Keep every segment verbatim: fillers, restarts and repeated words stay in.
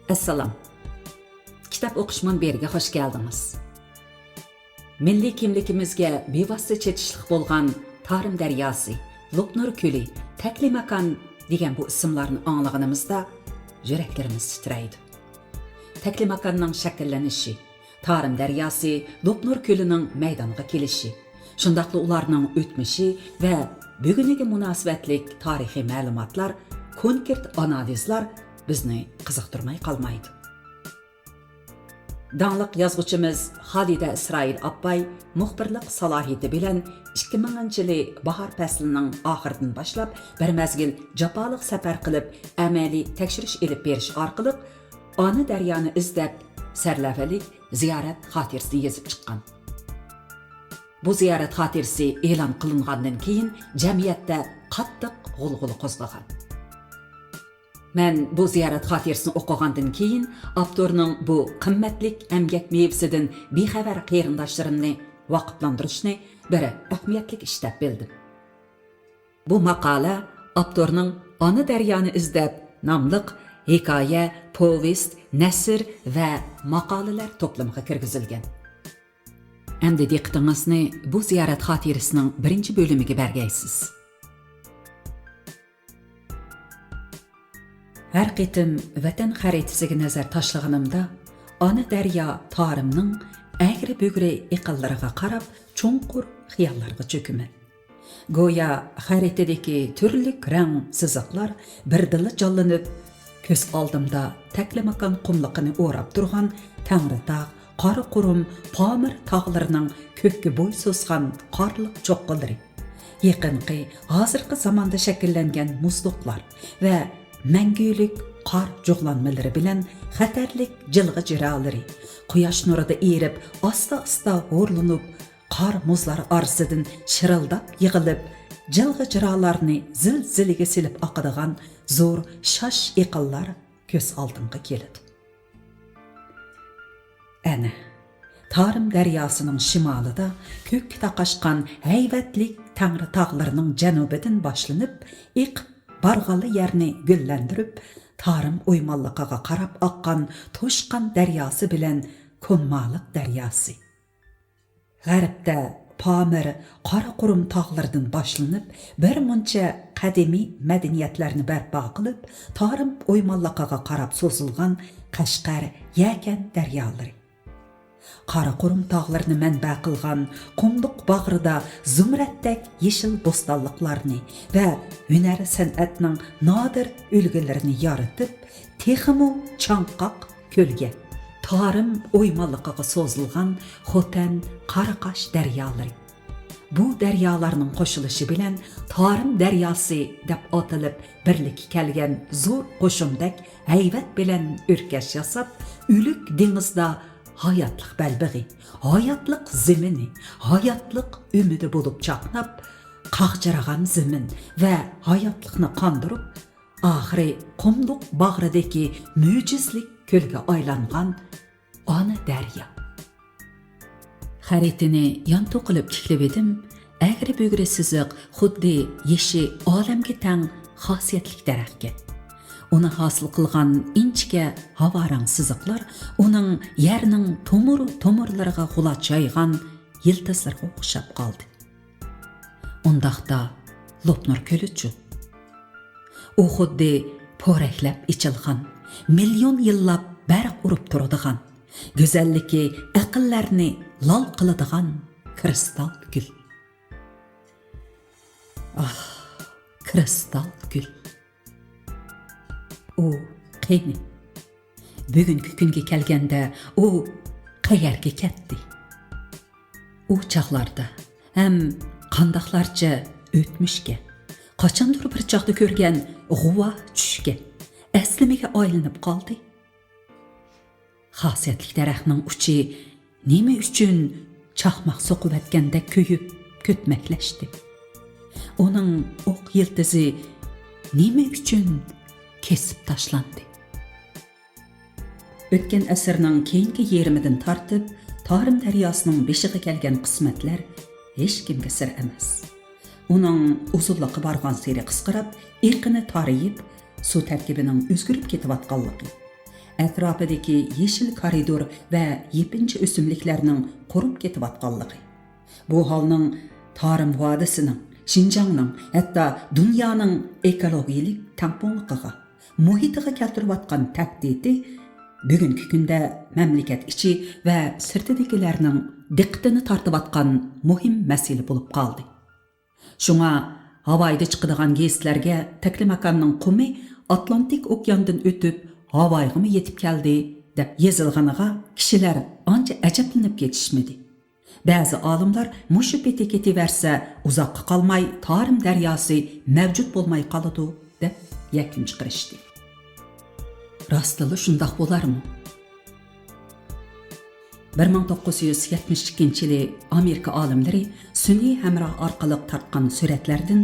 ئەسسالام. كىتاب ئوقۇش مۇنبىرىگە خۇش كەلدىڭىز. مىللىي كىملىكىمىزگە بىۋاسىتە چېتىشلىق بولغان تارىم دەرياسى، لوپنۇر كۆلى، تەكلىماكان دېگەن بۇ ئىسىملارنى ئاڭلىغىنىمىزدا يۈرەكلىرىمىز تىترەيدۇ. تەكلىماكاننىڭ شەكىللىنىشى، تارىم دەرياسى لوپنۇر كۆلىنىڭ مەيدانغا كېلىشى، شۇنداقلا ئۇلارنىڭ ئۆتمۈشى ۋە بۈگۈنىگە مۇناسىۋەتلىك تارىخىي مەلۇماتلار، كونكرېت ئانالىزلار بىزنى قىزىقتۇرماي قالمايدۇ. داڭلىق يازغۇچىمىز خالىدە ئىسرائىل ئاپاي مۇخبىرلىق سالاھىيىتى بىلەن ئىككى مىڭىنچى يىلى باھار پەسلىنىڭ ئاخىرىدىن باشلاپ بىر مەزگىل جاپالىق سەپەر قىلىپ، ئەمەلىي تەكشۈرۈش ئېلىپ بېرىش ئارقىلىق ئانا دەريانى ئىزدەپ سەرلەۋھىلىك زىيارەت خاتىرىسىنى يېزىپ چىققان. بۇ زىيارەت خاتىرىسى ئېلان قىلىنغاندىن كېيىن جەمئىيەتتە قاتتىق غۇلغۇلا قوزغىغان. مەن بۇ زىيارەت خاتىرىسىنى ئوقۇغاندىن كېيىن ئاپتورنىڭ بۇ قىممەتلىك ئەمگەك مېۋىسىدىن بىخەۋەر قېرىنداشلىرىمنى ۋاقىپلاندۇرۇشنى بىر ئەھمىيەتلىك ئىش دەپ بىلدىم. بۇ ماقالە ئاپتورنىڭ ئانا دەريانى ئىزدەپ ناملىق ھېكايە، پوۋېست، نەسر ۋە ماقالىلەر توپلىمىغا كىرگۈزۈلگەن. ئەمدى دىققىتىڭىزنى بۇ زىيارەت خاتىرىسىنىڭ بىرىنچى بۆلۈمىگە بەرگەيسىز. ھەر قېتىم ۋەتەن خەرىتىسىگە نەزەر تاشلىغىنىمدا، ئانا دەريا تارىمنىڭ ئەگرى-بۈگرى ئېقىنلىرىغا قاراپ چوڭقۇر خىياللارغا چۆكىمەن. گويا خەرىتىدىكى تۈرلۈك رەڭ سىزىقلار بىردىنلا جانلىنىپ، كۆز ئالدىمدا تەكلىماكان قۇملۇقىنى ئوراپ تۇرغان تەڭرىتاغ، قاراقۇرۇم، پامىر تاغلىرىنىڭ كۆككە بوي سوزغان قارلىق چوققىلىرى، يېقىنقى، ھازىرقى زاماندا شەكىللەنگەن مۇزلۇقلار ۋە مەڭگۈلۈك قار جۇغلانمىلىرى بىلەن خەتەرلىك جىلغا جىرالىرى، قۇياش نۇرىدا ئېرىپ، ئاستا-ئاستا ھورلىنىپ، قار مۇزلار ئارىسىدىن شىرىلداپ يىغىلىپ، جىلغا جىرالارنى زىلزىلىگە سېلىپ ئاقىدىغان زور شاش ئېقىنلار كۆز ئالدىمغا كېلىدۇ. ئەنە، تارىم دەرياسىنىڭ شىمالىدا كۆككە تاقاشقان ھەيۋەتلىك تەڭرى تاغلىرىنىڭ جەنۇبىدىن باشلىنىپ، ئېقىپ بارغانلا يەرنى گۈللەندۈرۈپ، تارىم ئويمانلىقىغا قاراپ ئاققان توشقان دەرياسى بىلەن كونمالىق دەرياسى. غەربتە پامىر، قاراقۇرۇم تاغلىرىدىن باشلىنىپ، بىر مۇنچە قەدىمىي مەدەنىيەتلەرنى بەرپا قىلىپ، تارىم ئويمانلىقىغا قاراپ سوزۇلغان قەشقەر، يەكەن دەريالىرى. قاراقۇرۇم تاغلىرىنى مەنبە قىلغان قۇملۇق باغرىدا زۇمرەتتەك يېشىل بوستانلىقلارنى ۋە ھۈنەر-سەنئەتنىڭ نادىر ئۈلگىلىرىنى يارىتىپ، تېخىمۇ چاڭقاق كۆلگە، تارىم ئويمانلىقىغا سوزۇلغان خوتەن، قاراقاش دەريالىرى. بۇ دەريالارنىڭ قوشۇلۇشى بىلەن تارىم دەرياسى دەپ ئاتىلىپ بىرلىككە كەلگەن زور قوشۇندەك ھەيۋەت بىلەن ئۆركەش ياساپ، ئۆلۈك دېڭىزدا ھاياتلىق بەلبېغى، ھاياتلىق زېمىنى، ھاياتلىق ئۈمىدى بولۇپ چاقناپ، قاغجىرىغان زېمىن ۋە ھاياتلىقنى قاندۇرۇپ، ئاخىرى قۇملۇق باغرىدىكى مۆجىزىلىك كۆلگە ئايلانغان ئانا دەريا. خەرىتىنى يانتۇ قىلىپ تىكلىۋىدىم، ئەگرى-بۈگرى سىزىق خۇددى يېشى ئالەمگە تەڭ خاسىيەتلىك دەرەخكەن. ئۇنى ھاسىل قىلغان ئىنچىكە ھاۋا رەڭ سىزىقلار ئۇنىڭ يەرنىڭ تومۇر-تومۇرلىرىغا غۇلاچ يايغان يىلتىزلىرىغا ئوخشاپ قالدى. ئۇنداقتا لوپنۇر كۆلىچۇ؟ ئۇ خۇددى پورەكلەپ ئېچىلغان، مىليون يىللاپ بەرق ئۇرۇپ تۇرىدىغان، گۈزەللىكى ئەقىللەرنى لال قىلىدىغان كىرىستال گۈل. ئاھ، كىرىستال گۈل. ئۇ قېنى؟ بۈگۈنكى كۈنگە كەلگەندە، ئۇ قەيەرگە كەتتى؟ ئۇ چاغلاردا ھەم قانداقلارچە ئۆتمۈشكە، قاچاندۇر بىر چاغدا كۆرگەن غۇۋا چۈشكە، ئەسلىمىگە ئايلىنىپ قالدى. خاسىيەتلىك دەرەخنىڭ ئۇچى نېمە ئۈچۈن چاقماق سوقۇۋەتكەندەك كۆيۈپ كۆتمەكلەشتى؟ ئۇنىڭ ئوق يىلتىزى نېمە ئۈچۈن كېسىپ تاشلاندى؟ ئۆتكەن ئەسىرنىڭ كېيىنكى يېرىمىدىن تارتىپ، تارىم دەرياسىنىڭ بېشىغا كەلگەن قىسمەتلەر ھېچكىمگە سىر ئەمەس. ئۇنىڭ ئۇزۇنلۇقى بارغانسېرى قىسقىراپ، ئېقىنى تارىيىپ، سۇ تەركىبىنىڭ ئۆزگىرىپ كېتىۋاتقانلىقى، ئەتراپىدىكى يېشىل كارىدور ۋە يېپىنچا ئۆسۈملۈكلەرنىڭ قۇرۇپ كېتىۋاتقانلىقى، بۇ ھالنىڭ تارىم ۋادىسىنىڭ، شىنجاڭنىڭ، ھەتتا دۇنيانىڭ ئېكولوگىيەلىك تەڭپۇڭلۇقىغا، مۇھىتىغا كەلتۈرۈۋاتقان تەھدىتى بۈگۈنكى كۈندە مەملىكەت ئىچى ۋە سىرتىدىكىلەرنىڭ دىققىتىنى تارتىۋاتقان مۇھىم مەسىلە بولۇپ قالدى. شۇڭا ھاۋايدا چىقىدىغان گېزىتلەرگە تەكلىماكاننىڭ قۇمى ئاتلانتىك ئوكياندىن ئۆتۈپ، ھاۋايغىمۇ يېتىپ كەلدى، دەپ يېزىلغىنىغا كىشىلەر ئانچە ئەجەبلىنىپ كېتىشمىدى. بەزى ئالىملار مۇشۇ پېتى كېتىۋەرسە، ئۇزاققا قالماي تارىم دەرياسى مەۋجۇت بولماي قالىدۇ، دەپ يەكۈن چىقىرىشتى. راستلا شۇنداق بولارمۇ؟ بىر مىڭ توققۇز يۈز يەتمىش ئىككىنچى يىلى ئامېرىكا ئالىملىرى سۈنئىي ھەمراھ ئارقىلىق تارتقان سۈرەتلەردىن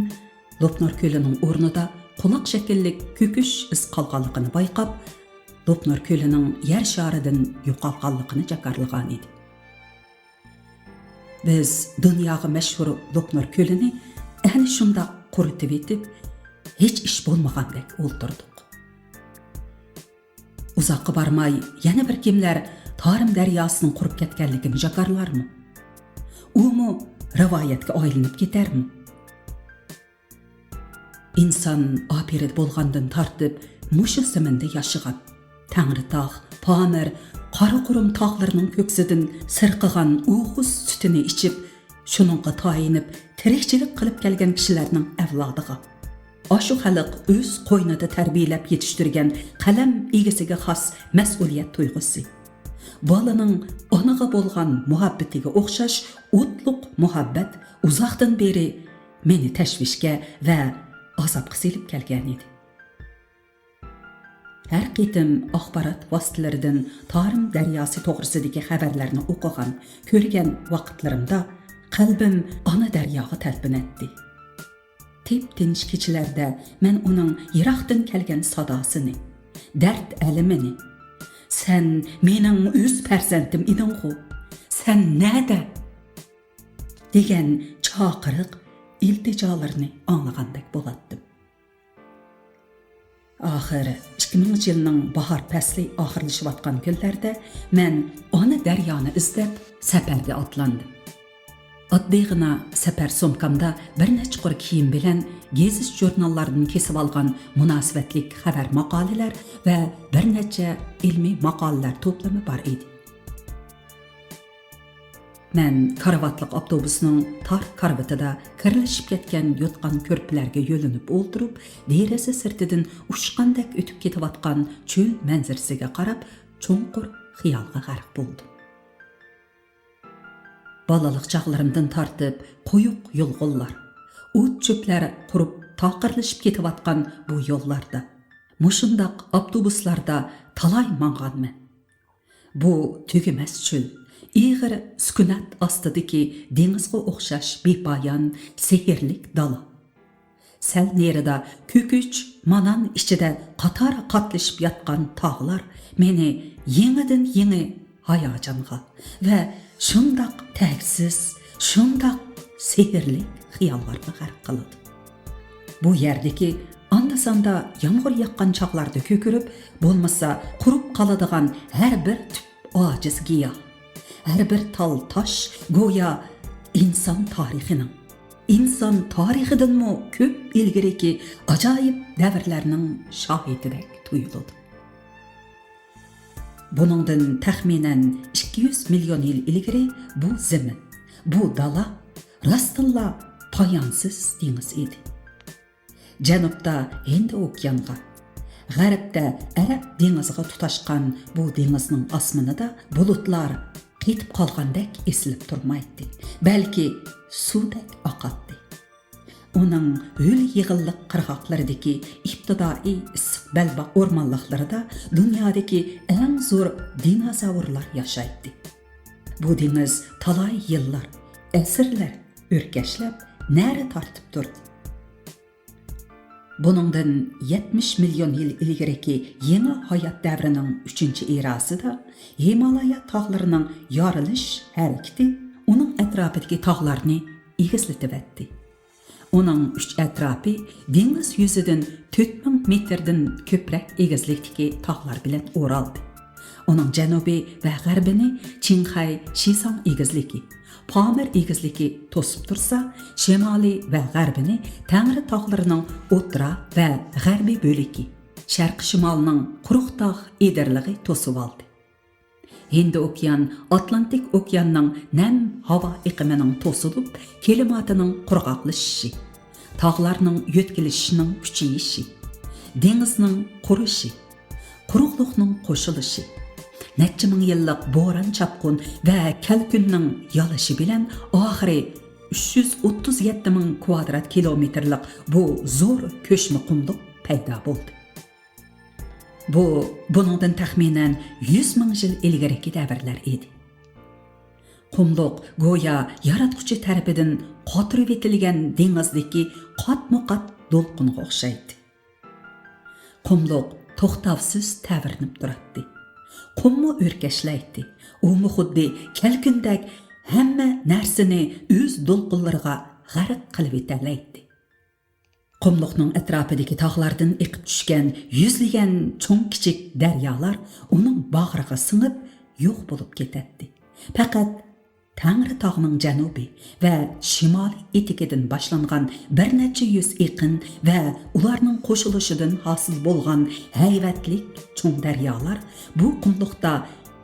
لوپنۇر كۆلىنىڭ ئورنىدا قۇلاق شەكىللىك كۆكۈش ئىز قالغانلىقىنى بايقاپ، لوپنۇر كۆلىنىڭ يەر شارىدىن يوقالغانلىقىنى جاكارلىغان ئىدى. بىز دۇنياغا مەشھۇر لوپنۇر كۆلىنى ئەنە شۇنداق قۇرۇتۇۋېتىپ، ھېچ ئىش بولمىغاندەك ئولتۇردۇق. ئۇزاققا بارماي يەنە بىر كىملەر تارىم دەرياسىنىڭ قۇرۇپ كەتكەنلىكىنى جاكارلارمۇ؟ ئۇمۇ رىۋايەتكە ئايلىنىپ كېتەرمۇ؟ ئىنسان ئاپىرىدە بولغاندىن تارتىپ مۇشۇ زېمىندا ياشىغان، تەڭرىتاغ، پامىر، قاراقۇرۇم تاغلىرىنىڭ كۆكسىدىن سىرقىغان ئوغۇز سۈتىنى ئىچىپ، شۇنىڭغا تايىنىپ تىرىكچىلىك قىلىپ كەلگەن كىشىلەرنىڭ ئەۋلادىغا، ئاشۇ خەلق ئۆز قوينىدا تەربىيەلەپ يېتىشتۈرگەن قەلەم ئىگىسىگە خاس مەسئۇلىيەت تۇيغۇسى، بالىنىڭ ئانىغا بولغان مۇھەببىتىگە ئوخشاش ئوتلۇق مۇھەببەت ئۇزاقتىن بېرى مېنى تەشۋىشكە ۋە ئازابقا سېلىپ كەلگەن ئىدى. ھەر قېتىم ئاخبارات ۋاسىتىلىرىدىن تارىم دەرياسى توغرىسىدىكى خەۋەرلەرنى ئوقۇغان، كۆرگەن ۋاقىتلىرىمدا قەلبىم ئانا دەرياغا تەلپۈنەتتى. تىپ-تىنچ كېچىلەردە مەن ئۇنىڭ يىراقتىن كەلگەن ساداسىنى، دەرد ئەلىمىنى، «سەن مېنىڭ ئۆز پەرزەنتىم ئىدىڭغۇ، سەن نەدە؟» دېگەن چاقىرىق، ئىلتىجالىرىنى ئاڭلىغاندەك بولاتتىم. ئاخىر ئىككى مىڭىنچى يىلنىڭ باھار پەسلى ئاخىرلىشىۋاتقان كۈنلەردە مەن ئانا دەريانى ئىزدەپ سەپەرگە ئاتلاندىم. ئاددىيغىنا سەپەر سومكامدا بىر نەچچە قۇر كىيىم بىلەن گېزىت-ژۇرناللاردىن كېسىۋالغان مۇناسىۋەتلىك خەۋەر ماقالىلەر ۋە بىر نەچچە ئىلمىي ماقالىلەر توپلىمى بار ئىدى. مەن كارىۋاتلىق ئاپتوبۇسنىڭ تار كارىۋىتىدا كىرلىشىپ كەتكەن يوتقان-كۆرپىلەرگە يۆلىنىپ ئولتۇرۇپ، دېرىزە سىرتىدىن ئۇچقاندەك ئۆتۈپ كېتىۋاتقان چۆل مەنزىرىسىگە قاراپ، چوڭقۇر خىيالغا غەرق بولدۇم. بالىلىق چاغلىرىمدىن تارتىپ قويۇق يۇلغۇنلار، ئوت-چۆپلەر قۇرۇپ تاقىرلىشىپ كېتىۋاتقان بۇ يوللاردا، مۇشۇنداق ئاپتوبۇسلاردا تالاي ماڭغانمەن. بۇ تۈگىمەس چۆل، ئېغىر سۈكۈنات ئاستىدىكى دېڭىزغا ئوخشاش بىپايان، سېھىرلىك دالا. سەل نېرىدا كۆكۈچ، مانان ئىچىدە قاتار قاتلىشىپ ياتقان تاغلار مېنى يېڭىدىن يېڭى ھاياجانغا ۋە شۇنداق تەگسىز، شۇنداق سېھىرلىك خىياللارغا غەرق قىلىدۇ. بۇ يەردىكى ئاندا-ساندا يامغۇر ياغقان چاغلاردا كۆكىرىپ، بولمىسا قۇرۇپ قالىدىغان ھەر بىر تۈپ ئاجىز گىياھ، ھەر بىر تال-تاش گويا ئىنسان تارىخىنىڭ، ئىنسان تارىخىدىنمۇ كۆپ ئىلگىرىكى ئاجايىپ دەۋرلەرنىڭ شاھىتىدەك تۇيۇلىدۇ. بۇنىڭدىن تەخمىنەن ئىككى يۈز مىليون يىل ئىلگىرى بۇ زېمىن، بۇ دالا راستتىنلا پايانسىز دېڭىز ئىدى. جەنۇبتا ھىندى ئوكيانغا، غەربتە ئەرەب دېڭىزىغا تۇتاشقان بۇ دېڭىزنىڭ ئاسمىنىدا بۇلۇتلار قېتىپ قالغاندەك ئېسىلىپ تۇرمايتتى، بەلكى سۇدەك ئاقاتتى. ئۇنىڭ ھۆل يېغىنلىق قىرغاقلىرىدىكى ئىپتىدائىي ئىسسىق بەلباغ ئورمانلىقلىرىدا دۇنيادىكى ئەڭ زور دىنوزاۋرلار ياشايتتى. بۇ دېڭىز تالاي يىللار، ئەسىرلەر ئۆركەشلەپ، نەرە تارتىپ تۇردى. بۇنىڭدىن يەتمىش مىليون يىل ئىلگىرىكى يېڭى ھايات دەۋرىنىڭ ئۈچىنچى ئېراسىدا ھىمالايا تاغلىرىنىڭ يارىلىش ھەرىكىتى ئۇنىڭ ئەتراپىدىكى تاغلارنى ئېگىزلىتىۋەتتى. ئۇنىڭ ئۈچ ئەتراپى دېڭىز يۈزىدىن تۆت مىڭ مېتىردىن كۆپرەك ئېگىزلىكتىكى تاغلار بىلەن ئورالدى. ئۇنىڭ جەنۇبى ۋە غەربىنى چىڭخەي شىزاڭ ئېگىزلىكى، پامىر ئېگىزلىكى توسۇپ تۇرسا، شىمالى ۋە غەربىنى تەڭرى تاغلىرىنىڭ ئوتتۇرا ۋە غەربىي بۆلىكى، شەرقىي شىمالنىڭ قۇرۇق تاغ ئېدىرلىقى توسۇۋالدى. ھىندى ئوكيان ئاتلانتىك ئوكياننىڭ نەم ھاۋا ئېقىمىنىڭ توسۇلۇپ، كىلىماتىنىڭ قۇرغاقلىشىشى، تاغلارنىڭ يۆتكىلىشىشىنىڭ كۈچىيىشى، دېڭىزنىڭ قۇرۇشى، قۇرۇقلۇقنىڭ قوشۇلۇشى، نەچچە مىڭ يىللىق بوران-چاپقۇن ۋە كەلكۈننىڭ يالىشى بىلەن ئاخىرى ئۈچ يۈز ئوتتۇز يەتتە مىڭ كۋادرات كىلومېتىرلىق بۇ زور كۆچمە قۇملۇق پەيدا بولدى. بۇ، بۇنىڭدىن تەخمىنەن يۈز مىڭ يىل ئىلگىرىكى دەۋرلەر ئىدى. قۇملۇق گويا ياراتقۇچى تەرىپىدىن قاتۇرۇۋېتىلگەن دېڭىزدىكى قاتمۇقات دولقۇنغا ئوخشايتتى. قۇملۇق توختاۋسىز تەۋرىنىپ تۇراتتى. قۇممۇ ئۆركەشلەيتتى. ئۇمۇ خۇددى كەلكۈندەك ھەممە نەرسىنى ئۆز دولقۇنلىرىغا غەرق قىلىۋېتەلەيتتى. قۇملۇقنىڭ ئەتراپىدىكى تاغلاردىن ئېقىپ چۈشكەن يۈزلىگەن چوڭ-كىچىك دەريالار ئۇنىڭ باغرىغا سىڭىپ يوق بولۇپ كېتەتتى. پەقەت تەڭرى تاغنىڭ جەنۇبى ۋە شىمالىي ئېتىكىدىن باشلانغان بىر نەچچە يۈز ئېقىن ۋە ئۇلارنىڭ قوشۇلۇشىدىن ھاسىل بولغان ھەيۋەتلىك چوڭ دەريالار بۇ قۇملۇقتا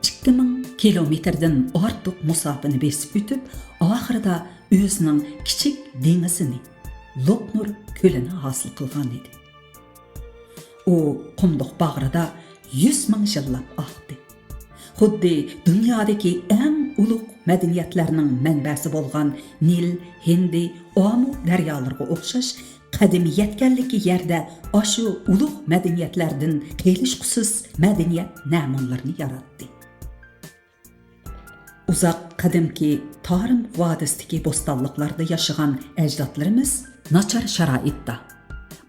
ئىككى مىڭ كىلومېتىردىن ئارتۇق مۇساپىنى بېسىپ ئۆتۈپ، ئاخىرىدا ئۆزىنىڭ كىچىك دېڭىزىنى، لوپنۇر كۆلىنى ھاسىل قىلغان ئىدى. ئۇ قۇملۇق باغرىدا يۈز مىڭ يىللاپ ئاقتى. خۇددى دۇنيادىكى ئەڭ ئۇلۇغ مەدەنىيەتلەرنىڭ مەنبەسى بولغان نىل، ھىندى، ئامۇ دەريالىرىغا ئوخشاش، قەدىمىي يەتكەنلىكى يەردە ئاشۇ ئۇلۇغ مەدەنىيەتلەردىن قېلىشقۇسىز مەدەنىيەت نەمۇنىلىرىنى ياراتتى. ئۇزاق قەدىمكى تارىم ۋادىسىدىكى بوستانلىقلاردا ياشىغان ئەجدادلىرىمىز ناچار شارائىتتا،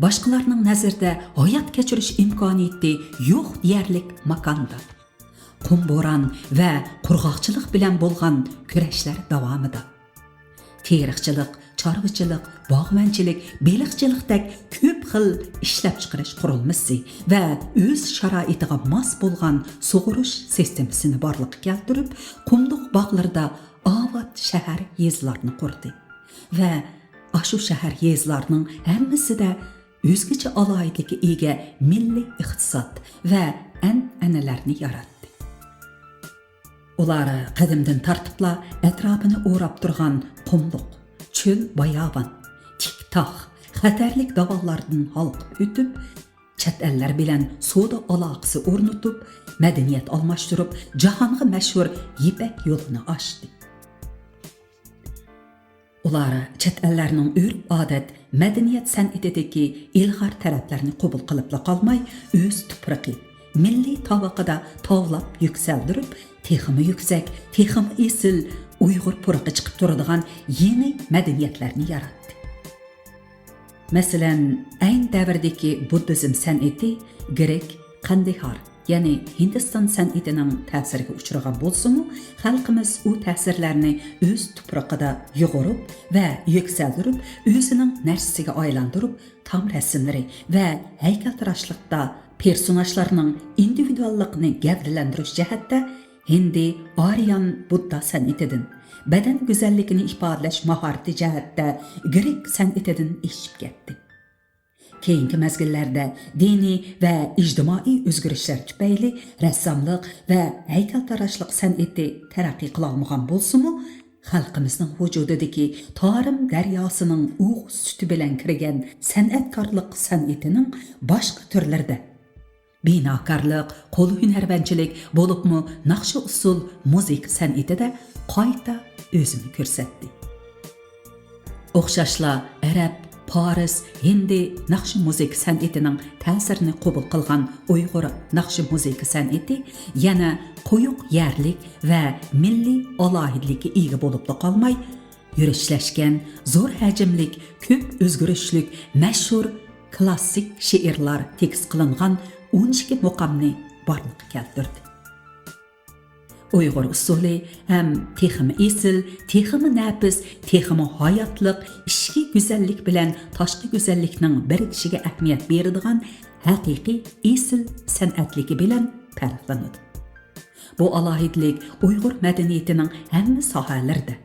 باشقىلارنىڭ نەزىرىدە ھايات كەچۈرۈش ئىمكانىيىتى يوق دېيەرلىك ماكاندا، قۇم بوران ۋە قۇرغاقچىلىق بىلەن بولغان كۈرەشلەر داۋامىدا، تېرىقچىلىق، چارۋىچىلىق، باغۋەنچىلىك، بېلىقچىلىقتەك كۆپ خىل ئىشلەپچىقىرىش قۇرۇلمىسى ۋە ئۆز شارائىتىغا ماس بولغان سۇغۇرۇش سىستېمىسىنى بارلىققا كەلتۈرۈپ، قۇملۇق باغلىرىدا ئاۋات شەھەر، يېزىلارنى قۇردى ۋە ئاشۇ شەھەر، يېزىلارنىڭ ھەممىسىدە ئۆزگىچە ئالاھىدىلىككە ئىگە مىللىي ئىقتىساد ۋە ئەنئەنىلەرنى ياراتتى. ئۇلار قەدىمدىن تارتىپلا ئەتراپىنى ئوراپ تۇرغان قۇملۇق، چۆل-باياۋان، تىك تاغ، خەتەرلىك داۋانلاردىن ھالقىپ ئۆتۈپ، چەت ئەللەر بىلەن سودا ئالاقىسى ئورنىتىپ، مەدەنىيەت ئالماشتۇرۇپ، جاھانغا مەشھۇر يىپەك يولىنى ئاچتى. ئۇلار چەت ئەللەرنىڭ ئۆرپ-ئادەت، مەدەنىيەت سەنئىتىدىكى ئىلغار تەرەپلەرنى قوبۇل قىلىپلا قالماي، ئۆز تۇپرىقى، مىللىي تاۋىقىدا تاۋلاپ يۈكسەلدۈرۈپ، تېخىمۇ يۈكسەك، تېخىمۇ ئېسىل ئۇيغۇر پۇرىقى چىقىپ تۇرىدىغان يېڭى مەدەنىيەتلەرنى ياراتتى. مەسىلەن، ئەينى دەۋردىكى بۇددىزم سەنئىتى گرېك، قەندىھار، يەنى ھىندىستان سەنئىتىنىڭ تەسىرىگە ئۇچرىغان بولسىمۇ، خەلقىمىز ئۇ تەسىرلەرنى ئۆز تۇپرىقىدا يۇغۇرۇپ ۋە يۈكسەلدۈرۈپ، ئۆزىنىڭ نەرسىسىگە ئايلاندۇرۇپ، تام رەسىملىرى ۋە ھەيكەلتىراشلىقتا پېرسوناژلارنىڭ ئىندىۋىدۇئاللىقىنى گەۋدىلەندۈرۈش جەھەتتە ھىندى ئاريان بۇددا سەنئىتىدىن، بەدەن گۈزەللىكىنى ئىپادىلەش ماھارىتى جەھەتتە گرېك سەنئىتىدىن ئېشىپ كەتتى. كېيىنكى مەزگىللەردە دىنىي ۋە ئىجتىمائىي ئۆزگىرىشلەر تۈپەيلى رەسساملىق ۋە ھەيكەلتىراشلىق سەنئىتى تەرەققىي قىلالمىغان بولسىمۇ، خەلقىمىزنىڭ ۋۇجۇدىدىكى تارىم دەرياسىنىڭ ئۇۋا سۈتى بىلەن كىرگەن سەنئەتكارلىق سەنئىتىنىڭ باشقا تۈرلىرىدە، بىناكارلىق، قول ھۈنەرۋەنچىلىك، بولۇپمۇ ناخشا-ئۇسسۇل مۇزىكا سەنئىتىدە قايتا ئۆزىنى كۆرسەتتى. ئوخشاشلا ئەرەب، پارس، ھىندى ناخشا-مۇزىكا سەنئىتىنىڭ تەسىرىنى قوبۇل قىلغان ئۇيغۇر ناخشا-مۇزىكا سەنئىتى يەنە قويۇق يەرلىك ۋە مىللىي ئالاھىدىلىككە ئىگە بولۇپلا قالماي، يۈرۈشلەشكەن، زور ھەجىملىك، كۆپ ئۆزگىرىشلىك، مەشھۇر كلاسسىك شېئىرلار تېكىست قىلىنغان ئون ئىككى مۇقامنى بارلىققا كەلتۈردى. ئۇيغۇر ئۇسسۇلى ھەم تېخىمۇ ئېسىل، تېخىمۇ نەپىس، تېخىمۇ ھاياتلىق، ئىچكى گۈزەللىك بىلەن تاشقى گۈزەللىكنىڭ بىرىكىشىگە ئەھمىيەت بېرىدىغان ھەقىقىي ئېسىل سەنئەتلىكى بىلەن پەرقلىنىدۇ. بۇ ئالاھىدىلىك ئۇيغۇر مەدەنىيىتىنىڭ ھەممە ساھەلىرىدە،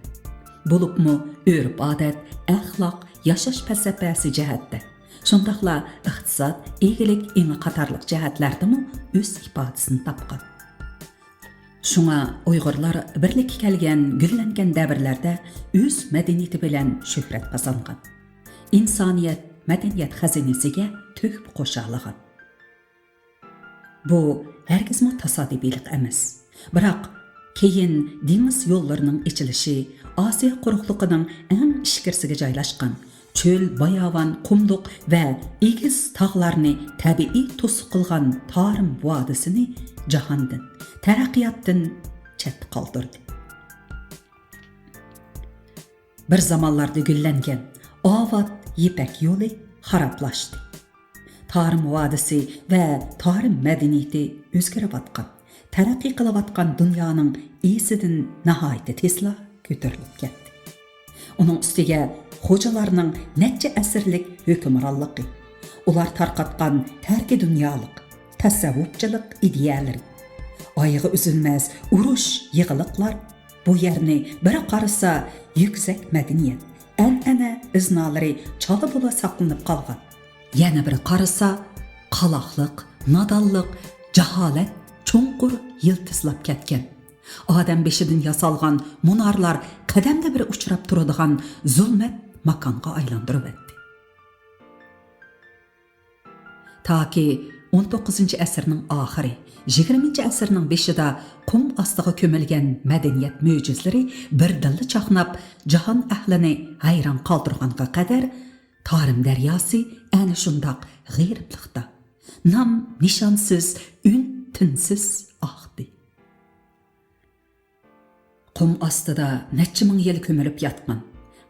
بولۇپمۇ ئۆرپ-ئادەت، ئەخلاق، ياشاش پەلسەپەسى جەھەتتە، شۇنداقلا ئىقتىساد، ئىگىلىك ئېڭى قاتارلىق جەھەتلەردىمۇ ئۆز ئىپادىسىنى تاپقان. شۇڭا ئۇيغۇرلار بىرلىككە كەلگەن، گۈللەنگەن دەۋرلەردە ئۆز مەدەنىيىتى بىلەن شۆھرەت قازانغان، ئىنسانىيەت مەدەنىيەت خەزىنىسىگە تۆھپە قوشالىغان. بۇ ھەرگىزمۇ تاسادىپىيلىق ئەمەس. بىراق، كېيىن دېڭىز يوللىرىنىڭ ئېچىلىشى، ئاسىيا قۇرۇقلۇقىنىڭ ئەڭ ئىچكىرىسىگە جايلاشقان، چۆل، باياۋان، قۇملۇق ۋە ئېگىز تاغلارنى تەبىئىي توسۇق قىلغان تارىم ۋادىسىنى جاھاندىن، تەرەققىياتتىن چەتتە قالدۇردى. بىر زامانلاردا گۈللەنگەن ئاۋات يىپەك يولى خارابلاشتى. تارىم ۋادىسى ۋە تارىم مەدەنىيىتى ئۆزگىرىۋاتقان، تەرەققىي قىلىۋاتقان دۇنيانىڭ ئېسىدىن ناھايىتى تېزلا كۆتۈرۈلۈپ كەتتى. ئۇنىڭ ئۈستىگە خوجىلارنىڭ نەچچە ئەسىرلىك ھۆكۈمرانلىقى، ئۇلار تارقاتقان تەركىدۇنيالىق، تەسەۋۋۇپچىلىق ئىدىيەلىرى، ئايىغى ئۈزۈلمەس ئۇرۇش، يىغلىقلار بۇ يەرنى بىر قارىسا يۈكسەك مەدەنىيەت، ئەنئەنە ئىزنالىرى چالا بولا ساقلىنىپ قالغان، يەنە بىر قارىسا قالاقلىق، نادانلىق، جاھالەت چوڭقۇر يىلتىزلاپ كەتكەن، ئادەم بېشىدىن ياسالغان مۇنارلار قەدەمدە بىر ئۇچراپ تۇرىدىغان زۇلمەت ماكانغا ئايلاندۇرۇۋەتتى. تاكى ئون توققۇزىنچى ئەسىرنىڭ ئاخىرى، يىگىرمىنچى ئەسىرنىڭ بېشىدا قۇم ئاستىغا كۆمۈلگەن مەدەنىيەت مۆجىزىلىرى بىردىنلا چاقناپ، جاھان ئەھلىنى ھەيران قالدۇرغانغا قەدەر، تارىم دەرياسى ئەنە شۇنداق غېرىبلىقتا، نام-نىشانسىز، ئۈن-تىنسىز ئاقتى. قۇم ئاستىدا نەچچە مىڭ يىل كۆمۈلۈپ ياتقان،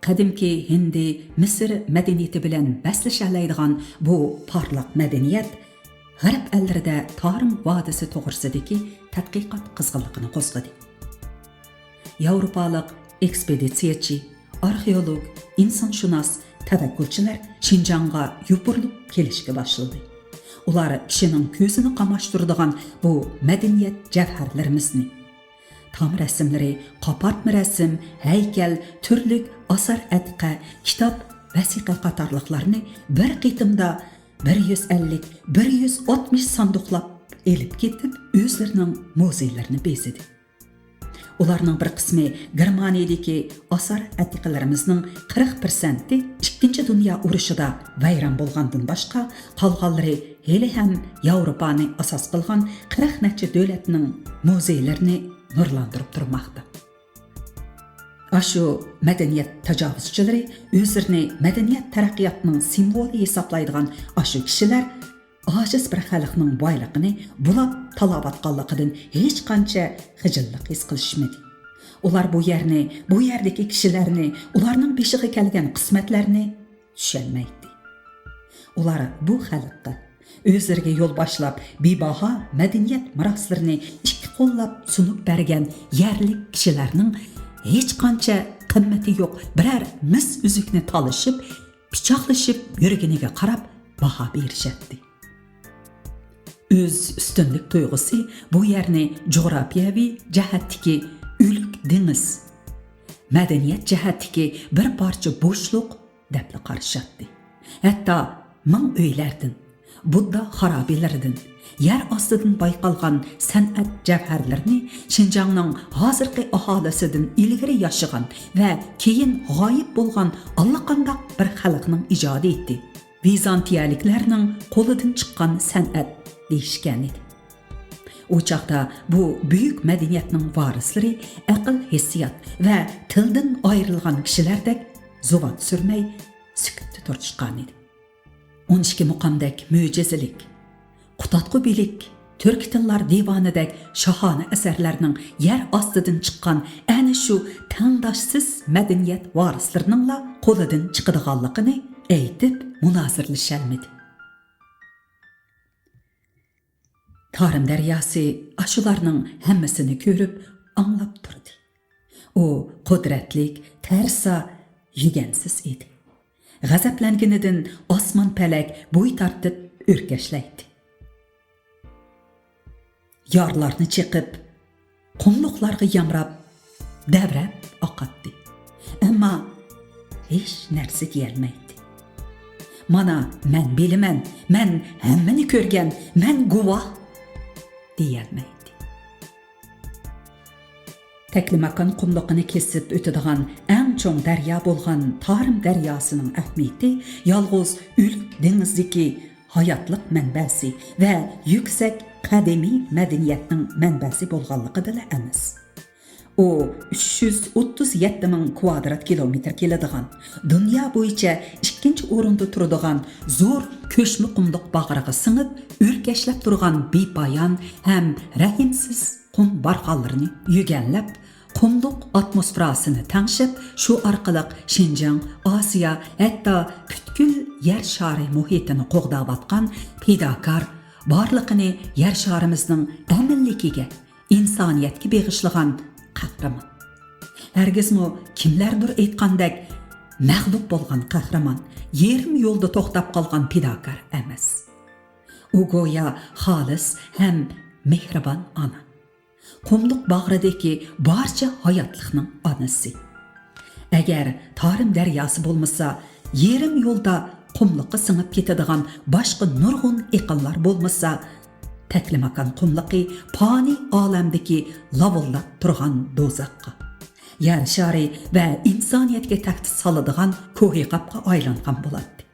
قەدىمكى ھىندى، مىسىر مەدەنىيىتى بىلەن بەسلىشەلەيدىغان بۇ پارلاق مەدەنىيەت غەرب ئەللىرىدە تارىم ۋادىسى توغرىسىدىكى تەتقىقات قىزغىنلىقىنى قوزغىدى. ياۋروپالىق ئېكسپېدىتسىيەچى، ئارخېئولوگ، ئىنسانشۇناس، تەۋەككۈلچىلەر شىنجاڭغا يوپۇرۇلۇپ كېلىشكە باشلىدى. ئۇلار كىشىنىڭ كۆزىنى قاماشتۇرىدىغان بۇ مەدەنىيەت جەۋھەرلىرىمىزنى، تام رەسىملىرى، قاپارتما رەسىم، ھەيكەل، تۈرلۈك ئاسار-ئەتىقە، كىتاب، ۋەسىقە قاتارلىقلارنى بىر قېتىمدا بىر يۈز ئەللىك، بىر يۈز ئاتمىش ساندۇقلاپ ئېلىپ كېتىپ، ئۆزلىرىنىڭ مۇزېيلىرىنى بېزىدى. ئۇلارنىڭ بىر قىسمى گېرمانىيەدىكى ئاسار-ئەتىقىلىرىمىزنىڭ قىرىق پىرسەنتى ئىككىنچى دۇنيا ئۇرۇشىدا ۋەيران بولغاندىن باشقا، قالغانلىرى ھېلىھەم ياۋروپانى ئاساس قىلغان قىرىق نەچچە دۆلەتنىڭ مۇزېيلىرىنى نۇرلاندۇرۇپ تۇرماقتا. ئاشۇ مەدەنىيەت تاجاۋۇزچىلىرى ئۆزلىرىنى مەدەنىيەت تەرەققىياتىنىڭ سىمۋولى ھېسابلايدىغان ئاشۇ كىشىلەر ئاجىز بىر خەلقنىڭ بايلىقىنى بۇلاپ تالاۋاتقانلىقىدىن ھېچقانچە خىجىللىق ھېس قىلىشمىدى. ئۇلار بۇ يەرنى، بۇ يەردىكى كىشىلەرنى، ئۇلارنىڭ بېشىغا كەلگەن قىسمەتلەرنى چۈشەنمەيتتى. ئۇلار بۇ خەلققە، ئۆزلىرىگە يول باشلاپ، بىباھا مەدەنىيەت مىراسلىرىنى ئىككى قوللاپ سۇنۇپ بەرگەن يەرلىك كىشىلەرنىڭ ھېچقانچە قىممىتى يوق بىرەر مىس ئۈزۈكنى تالىشىپ، پىچاقلىشىپ يۈرگىنىگە قاراپ باھا بېرىشەتتى. ئۆز ئۈستۈنلۈك تۇيغۇسى بۇ يەرنى جۇغراپىيەۋى جەھەتتىكى ئۆلۈك دېڭىز، مەدەنىيەت جەھەتتىكى بىر پارچە بوشلۇق دەپلا قارىشاتتى. ھەتتا مىڭ ئۆيلەردىن، بۇددا خارابىلىرىدىن، يەر ئاستىدىن بايقالغان سەنئەت جەۋھەرلىرىنى شىنجاڭنىڭ ھازىرقى ئاھالىسىدىن ئىلگىرى ياشىغان ۋە كېيىن غايىب بولغان ئاللىقانداق بىر خەلقنىڭ ئىجادىيىتى، ۋىزانتىيەلىكلەرنىڭ قولىدىن چىققان سەنئەت دېيىشكەنىدى. ئۇ چاغدا بۇ بۈيۈك مەدەنىيەتنىڭ ۋارىسلىرى ئەقىل، ھېسسىيات ۋە تىلدىن ئايرىلغان كىشىلەردەك زۇۋان سۈرمەي سۈكۈتتە تۇرۇشقانىدى. ئون ئىككى مۇقامدەك مۆجىزىلىك، قۇتادغۇ بىلىك، تۈركىي تىللار دىۋانىدەك شاھانە ئەسەرلەرنىڭ يەر ئاستىدىن چىققان ئەنە شۇ تەڭداشسىز مەدەنىيەت ۋارىسلىرىنىڭلا قولىدىن چىقىدىغانلىقىنى ئېيتىپ مۇنازىرىلىشەلمىدى. تارىم دەرياسى ئاشۇلارنىڭ ھەممىسىنى كۆرۈپ، ئاڭلاپ تۇردى. ئۇ قۇدرەتلىك، تەرسا، يۈگەنسىز ئىدى. غەزەپلەنگىنىدىن ئاسمان پەلەك بوي تارتىپ ئۆركەشلەيتتى. يارلارنى چېقىپ، قۇملۇقلارغا يامراپ، دەۋرەپ ئاقاتتى. ئەمما ھېچ نەرسە دېيەلمەيتتى. مانا، مەن بىلىمەن، مەن ھەممىنى كۆرگەن، مەن گۇۋاھ دېيەلمەيتتى. تەكلىماكان قۇملۇقىنى كېسىپ ئۆتىدىغان ئەڭ چوڭ دەريا بولغان تارىم دەرياسىنىڭ ئەھمىيىتى يالغۇز ئۆلۈك دېڭىزدىكى ھاياتلىق مەنبەسى ۋە يۈكسەك قەدىمىي مەدەنىيەتنىڭ مەنبەسى بولغانلىقىدىلا ئەمەس. ئۇ ئۈچ يۈز ئوتتۇز يەتتە مىڭ كۋادرات كىلومېتىر كېلىدىغان، دۇنيا بويىچە ئىككىنچى ئورۇندا تۇرىدىغان زور كۆچمە قۇملۇق باغرىغا سىڭىپ، ئۆركەشلەپ تۇرغان بىپايان ھەم رەھىمسىز قۇم بارخانلىرىنى يۈگەنلەپ، قۇملۇق ئاتموسفېراسىنى تەڭشەپ، شۇ ئارقىلىق شىنجاڭ، ئاسىيا، ھەتتا پۈتكۈل يەر شارى مۇھىتىنى قوغداۋاتقان پىداكار، بارلىقىنى يەر شارىمىزنىڭ ئەمىنلىكىگە، ئىنسانىيەتكە بېغىشلىغان قەھرىمان. ھەرگىزمۇ كىملەردۇر ئېيتقاندەك مەغلۇپ بولغان قەھرىمان، يېرىم يولدا توختاپ قالغان پىداكار ئەمەس. ئۇ گويا خالىس ھەم مېھرىبان ئانا. قۇملۇق باغرىدىكى بارچە ھاياتلىقنىڭ ئانىسى. ئەگەر تارىم دەرياسى بولمىسا، يېرىم يولدا قۇملۇققا سىڭىپ كېتىدىغان باشقا نۇرغۇن ئېقىنلار بولمىسا، تەكلىماكان قۇملۇقى پانىي ئالەمدىكى لاۋۇلداپ تۇرغان دوزاخقا، يەر شارى ۋە ئىنسانىيەتكە تەھدىت سالىدىغان كوھىقاپقا ئايلانغان بولاتتى.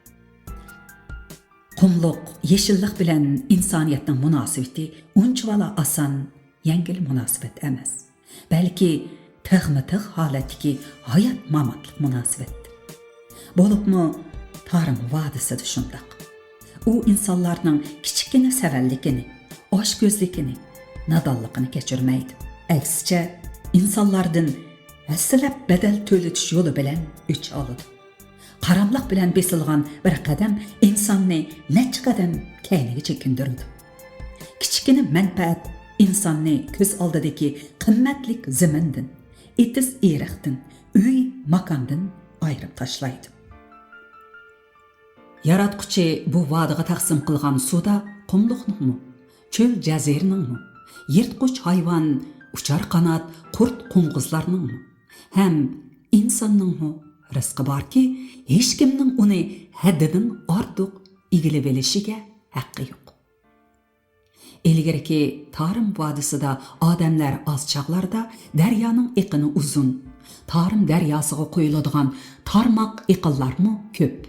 قۇملۇق، يېشىللىق بىلەن ئىنسانىيەتنىڭ مۇناسىۋىتى ئۇنچىۋالا ئاسان، يەڭگىل مۇناسىۋەت ئەمەس، بەلكى تىغمۇ تىغ ھالەتتىكى ھايات-ماماتلىق مۇناسىۋەت. بولۇپمۇ تارىم ۋادىسىدا شۇنداق. ئۇ ئىنسانلارنىڭ كىچىككىنە سەۋەنلىكىنى، ئاچكۆزلۈكىنى، نادانلىقىنى كەچۈرمەيدۇ. ئەكسىچە، ئىنسانلاردىن ھەسسىلەپ بەدەل تۆلىتىش يولى بىلەن ئۆچ ئالىدۇ. قاراملىق بىلەن بېسىلغان بىر قەدەم ئىنساننى نەچچە قەدەم كەينىگە چېكىندۈرىدۇ. كىچىككىنە مەنپەئەت ئىنساننى كۆز ئالدىدىكى قىممەتلىك زېمىندىن، ئېتىز-ئېرىقتىن، ئۆي-ماكاندىن ئايرىپ تاشلايدۇ. ياراتقۇچى بۇ ۋادىغا تەقسىم قىلغان سۇدا قۇملۇقنىڭمۇ، چۆل جەزىرىنىڭمۇ، يىرتقۇچ ھايۋان، ئۇچار قانات، قۇرت قوڭغۇزلارنىڭمۇ، ھەم ئىنساننىڭمۇ رىزقى باركى، ھېچكىمنىڭ ئۇنى ھەددىدىن ئارتۇق ئىگىلىۋېلىشىگە ھەققى يوق. ئىلگىرىكى تارىم ۋادىسىدا ئادەملەر ئاز چاغلاردا دەريانىڭ ئېقىنى ئۇزۇن، تارىم دەرياسىغا قۇيۇلىدىغان تارماق ئېقىنلارمۇ كۆپ.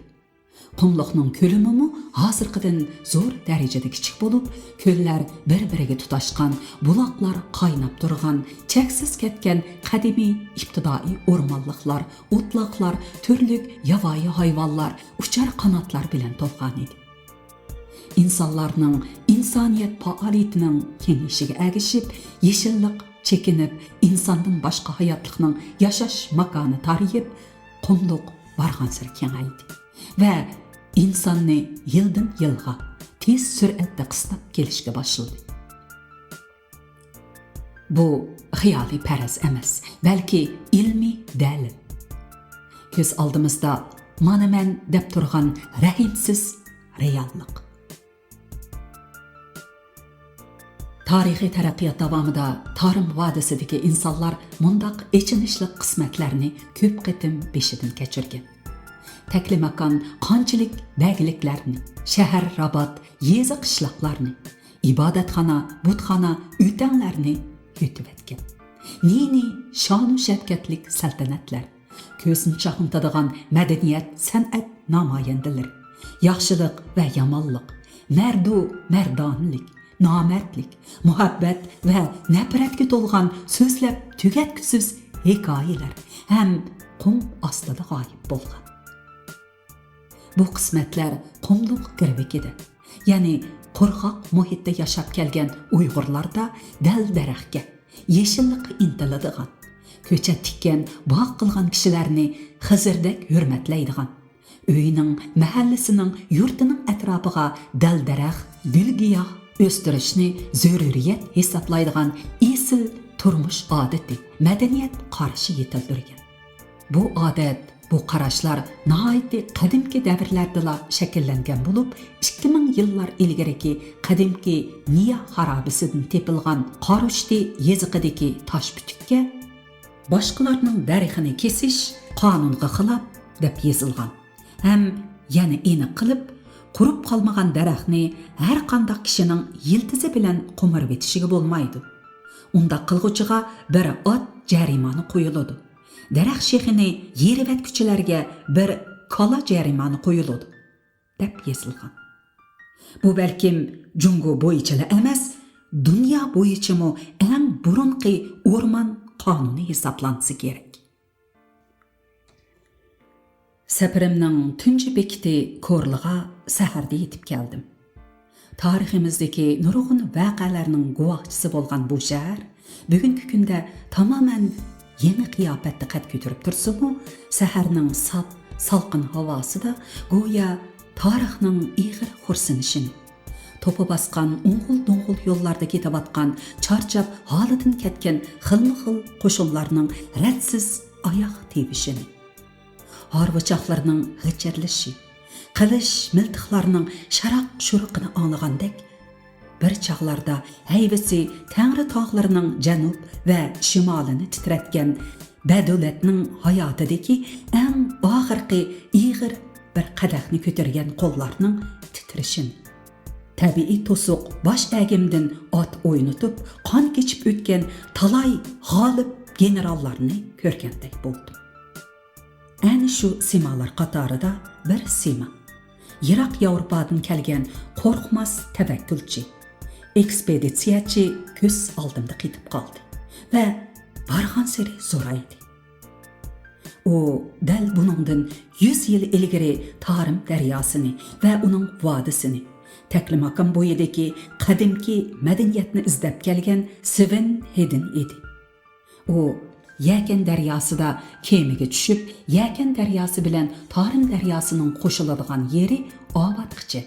قۇملۇقنىڭ كۆلىمىمۇ ھازىرقىدىن زور دەرىجىدە كىچىك بولۇپ، كۆللەر بىر-بىرىگە تۇتاشقان، بۇلاقلار قايناپ تۇرغان، چەكسىز كەتكەن قەدىمىي ئىپتىدائىي ئورمانلىقلار، ئوتلاقلار، تۈرلۈك ياۋايى ھايۋانلار، ئۇچار قاناتلار بىلەن تولغان ئىدى. ئىنسانلارنىڭ ئىنسانىيەت پائالىيىتىنىڭ كېڭىيىشىگە ئەگىشىپ، يېشىللىق چېكىنىپ، ئىنساندىن باشقا ھاياتلىقنىڭ ياشاش ماكانى تارىيىپ، قۇملۇق بارغانسېرى كېڭەيدى ۋە ئىنساننى يىلدىن يىلغا تېز سۈرئەتتە قىستاپ كېلىشكە باشلىدى. بۇ خىيالىي پەرەز ئەمەس، بەلكى ئىلمىي دەلىل. كۆز ئالدىمىزدا مانا مەن دەپ تۇرغان رەھىمسىز رېئاللىق. تارىخىي تەرەققىيات داۋامىدا تارىم ۋادىسىدىكى ئىنسانلار مۇنداق ئېچىنىشلىق قىسمەتلەرنى كۆپ قېتىم بېشىدىن كەچۈرگەن. تەكلىماكان قانچىلىك بەگلىكلەرنى، شەھەر-رابات، يېزا-قىشلاقلارنى، ئىبادەتخانا، بۇتخانا، ئۆتەڭلەرنى يۆتۈۋەتكەن. نى-نى شانۇ-شەۋكەتلىك سەلتەنەتلەر، كۆزنى چاقنىتىدىغان مەدەنىيەت-سەنئەت نامايەندىلىرى، ياخشىلىق ۋە يامانلىق، مەردۇ-مەردانىلىك، نامەردلىك، مۇھەببەت ۋە نەپرەتكە تولغان سۆزلەپ تۈگەتكۈسىز ھېكايىلەر ھەم قۇم ئاستىدا غايىب بولغان. بۇ قىسمەتلەر قۇملۇق گىرۋىكىدە، يەنى قۇرغاق مۇھىتتا ياشاپ كەلگەن ئۇيغۇرلاردا دەل-دەرەخكە، يېشىللىققا ئىنتىلىدىغان، كۆچەت تىككەن، باغ قىلغان كىشىلەرنى خىزىردەك ھۆرمەتلەيدىغان، ئۆيىنىڭ، مەھەللىسىنىڭ، يۇرتىنىڭ ئەتراپىغا دەل-دەرەخ، گۈل-گىياھ ئۆستۈرۈشنى زۆرۈرىيەت ھېسابلايدىغان ئېسىل تۇرمۇش ئادىتى، مەدەنىيەت قارىشى يېتىلدۈرگەن. بۇ ئادەت، بۇ قاراشلار ناھايىتى قەدىمكى دەۋرلەردىلا شەكىللەنگەن بولۇپ، ئىككى مىڭ يىللار ئىلگىرىكى قەدىمكى نىيا خارابىسىدىن تېپىلغان قارۇشتى يېزىقىدىكى تاش پۈتۈككە «باشقىلارنىڭ دەرىخىنى كېسىش قانۇنغا خىلاپ» دەپ يېزىلغان ھەم يەنە ئېنىق قىلىپ، قۇرۇپ قالمىغان دەرەخنى ھەر قانداق كىشىنىڭ يىلتىزى بىلەن قومۇرۇۋېتىشىگە بولمايدۇ. ئۇنداق قىلغۇچىغا بىر ئات جەرىمانە قويۇلىدۇ. دەرەخ شېخىنى يېرىۋەتكۈچىلەرگە بىر كالا جەرىمانە قويۇلىدۇ، دەپ يېزىلغان. بۇ بەلكىم جۇڭگو بويىچىلا ئەمەس، دۇنيا بويىچىمۇ ئەڭ بۇرۇنقى ئورمان قانۇنى ھېسابلانسا كېرەك. سەپىرىمنىڭ تۇنجى بېكىتى كورلىغا سەھەردە يېتىپ كەلدىم. تارىخىمىزدىكى نۇرغۇن ۋەقەلەرنىڭ گۇۋاھچىسى بولغان بۇ شەھەر بۈگۈنكى كۈندە تامامەن يېڭى قىياپەتتە قەد كۆتۈرۈپ تۇرسىمۇ، سەھەرنىڭ ساپ، سالقىن ھاۋاسىدا گويا تارىخنىڭ ئېغىر خورسىنىشىنى، توپا باسقان ئوڭغۇل-دوڭغۇل يوللاردا كېتىۋاتقان چارچاپ ھالىدىن كەتكەن خىلمۇ خىل قوشۇنلارنىڭ رەتسىز ئاياغ تىۋىشىنى، ھارۋىچاقلىرىنىڭ غىچىرلىشى، قىلىچ مىلتىقلارنىڭ شاراق-شۇرۇقىنى ئاڭلىغاندەك، بىر چاغلاردا ھەيۋىسى تەڭرى تاغلىرىنىڭ جەنۇب ۋە شىمالىنى تىترەتكەن بەدۆلەتنىڭ ھاياتىدىكى ئەڭ ئاخىرقى ئېغىر بىر قەدەھنى كۆتۈرگەن قوللارنىڭ تىترىشىنى، تەبىئىي توسۇق باش ئەگىمدىن ئات ئوينىتىپ، قان كېچىپ ئۆتكەن تالاي غالىب گېنېراللارنى كۆرگەندەك بولدۇم. ئەنە شۇ سىيمالار قاتارىدا بىر سىيما. يىراق ياۋروپادىن كەلگەن قورقماس تەۋەككۈلچى، ئېكسپېدىتسىيەچى كۆز ئالدىمدا قېتىپ قالدى ۋە بارغانسېرى زورايدى. ئۇ دەل بۇنىڭدىن يۈز يىل ئىلگىرى تارىم دەرياسىنى ۋە ئۇنىڭ ۋادىسىنى، تەكلىماكان بويىدىكى قەدىمكى مەدەنىيەتنى ئىزدەپ كەلگەن سىۋېن ھېدىن ئىدى. ئۇ يەكەن دەرياسىدا كېمىگە چۈشۈپ، يەكەن دەرياسى بىلەن تارىم دەرياسىنىڭ قوشۇلىدىغان يېرى ئاۋاتقىچە،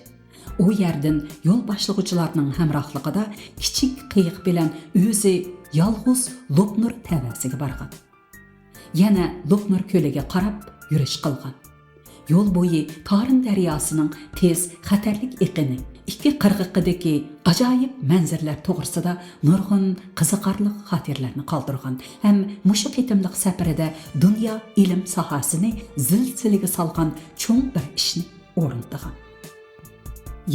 ئۇ يەردىن يول باشلىغۇچىلارنىڭ ھەمراھلىقىدا كىچىك قېيىق بىلەن ئۆزى يالغۇز لوپنۇر تەۋەسىگە بارغان. يەنە لوپنۇر كۆلىگە قاراپ يۈرۈش قىلغان. يول بويى تارىم دەرياسىنىڭ تېز، خەتەرلىك ئېقىنى، ئىككى قىرغىقىدىكى ئاجايىپ مەنزىرىلەر توغرىسىدا نۇرغۇن قىزىقارلىق خاتىرىلەرنى قالدۇرغان ھەم مۇشۇ قېتىملىق سەپىرىدە دۇنيا ئىلىم ساھەسىنى زىلزىلىگە سالغان چوڭ بىر ئىشنى ئورۇندىغان.